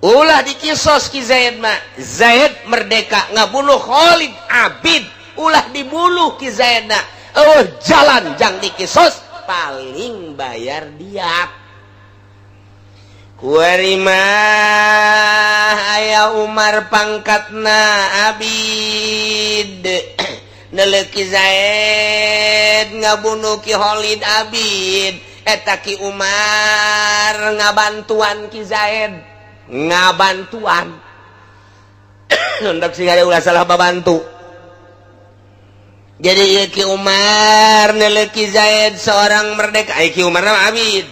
ulah dikisos Ki Zaid mah. Zaid merdeka ngabunuh Khalid abid, ulah dibunuh Ki Zaid na. Oh, jalan jang dikisos, paling bayar diat. Kuari mah aya Umar pangkatna abid, neleki Zaid ngabunuh Ki Khalid abid. Eta Ki Umar ngabantuan Ki Zaid, ngabantuan untuk sing ada ulah salah babantu. Jadi ieu Ki Umar nele Ki Zaid seorang merdeka. Ai Ki Umar mah abid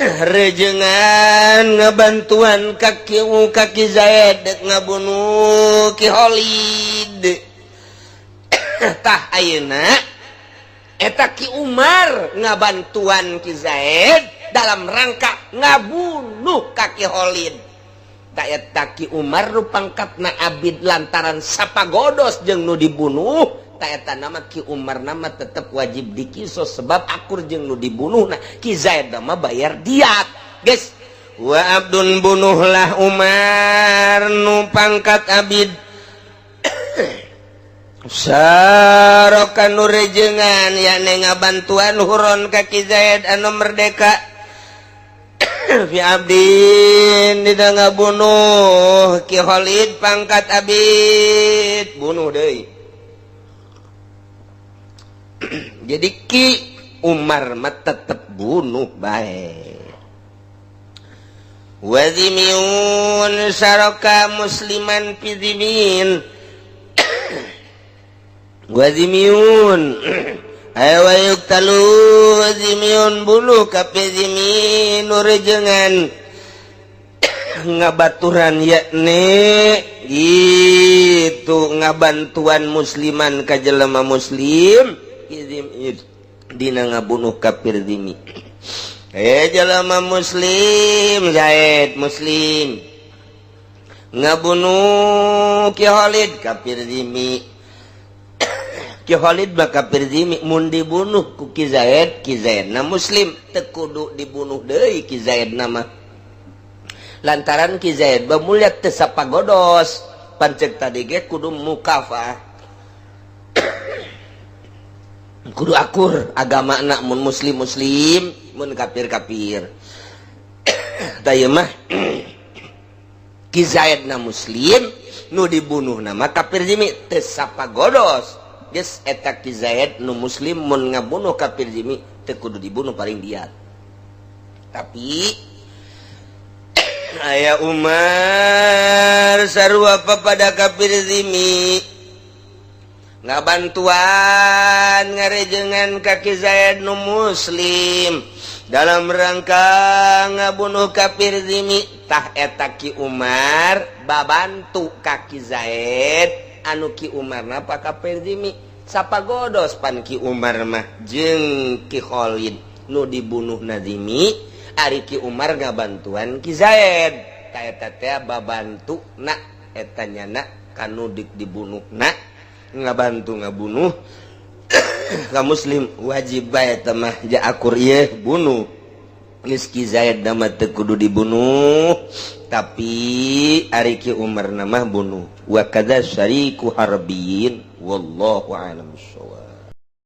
rejengan ngebantuan kaki Zaid dek ngabunuh Ki Khalid. Tah, ayeuna eta Ki Umar ngabantuan Ki Zaid dalam rangka ngabunuh ka Ki Khalid. Tah, eta Ki Umar nu pangkatna abid lantaran sapagodos jeung nu dibunuh. Tah, eta nama Ki Umar nama tetep wajib dikisos sebab akur jeung nu dibunuh. Nah, Ki Zaid mah bayar diat, guys. Wa abdun, bunuhlah Umar nu pangkat abid, Sarokan nu rejengan yakni ngabantuan huron ka Ki Zaid anu merdeka, fi abdin dina ngabunuh Ki Khalid pangkat abid. Bunuh deui. Jadi Ki Umar mah tetep bunuh bae. Wa dzimiyun saraka musliman fi dzimin. Wa dzimiyun ayo wa yuqtalu dzimiyun, bunuh kafir dzimi nu rejengan ngabaturan yakni gitu ngabantuan musliman ka jelema muslim dina ngabunuh kafir dzimi. Eh, jelema muslim, Zaid muslim ngabunuh Ki Khalid kafir dzimi. Ki Khalid mah kafir dzimi, mun dibunuh ku Ki Zaid, Ki Zaid na muslim, teu kudu dibunuh deui Ki Zaid nama lantaran Ki Zaid bamulia teu sapagodos. Pancek tadi ge kudu mukafah, kudu akur agama nak, mun muslim muslim, mun kafir kafir. Tah, mah Ki Zaid na muslim, nu dibunuh nama kafir dzimi, teu sapagodos. Geus, eta Ki Zaid nu muslim mun ngabunuh kafir dzimi teu kudu dibunuh, paling diat. Tapi aya Umar sarua pada kafir dzimi ngabantuan ngarejengan ka Ki Zaid nu muslim dalam rangka ngabunuh kafir dzimi. Tah, eta Ki Umar babantu ka Ki Zaid anu Ki Umar napa kafir dzimi, sapagodos pan Ki Umar mah jeung Ki Khalid nu dibunuh na dzimi. Ari Ki Umar ngabantuan Ki Zaid. Tah, eta teh babantu na eta nyana kanu dik dibunuh na ngabantu ngabunuh ka muslim, wajib bae eta mah ja akur ieu bunuh. Geus, Ki Zaid nama teu kudu dibunuh, tapi ari Ki Umar nama bunuh. Wa kadza syariku harbiyin, wallahu a'lam bissawab.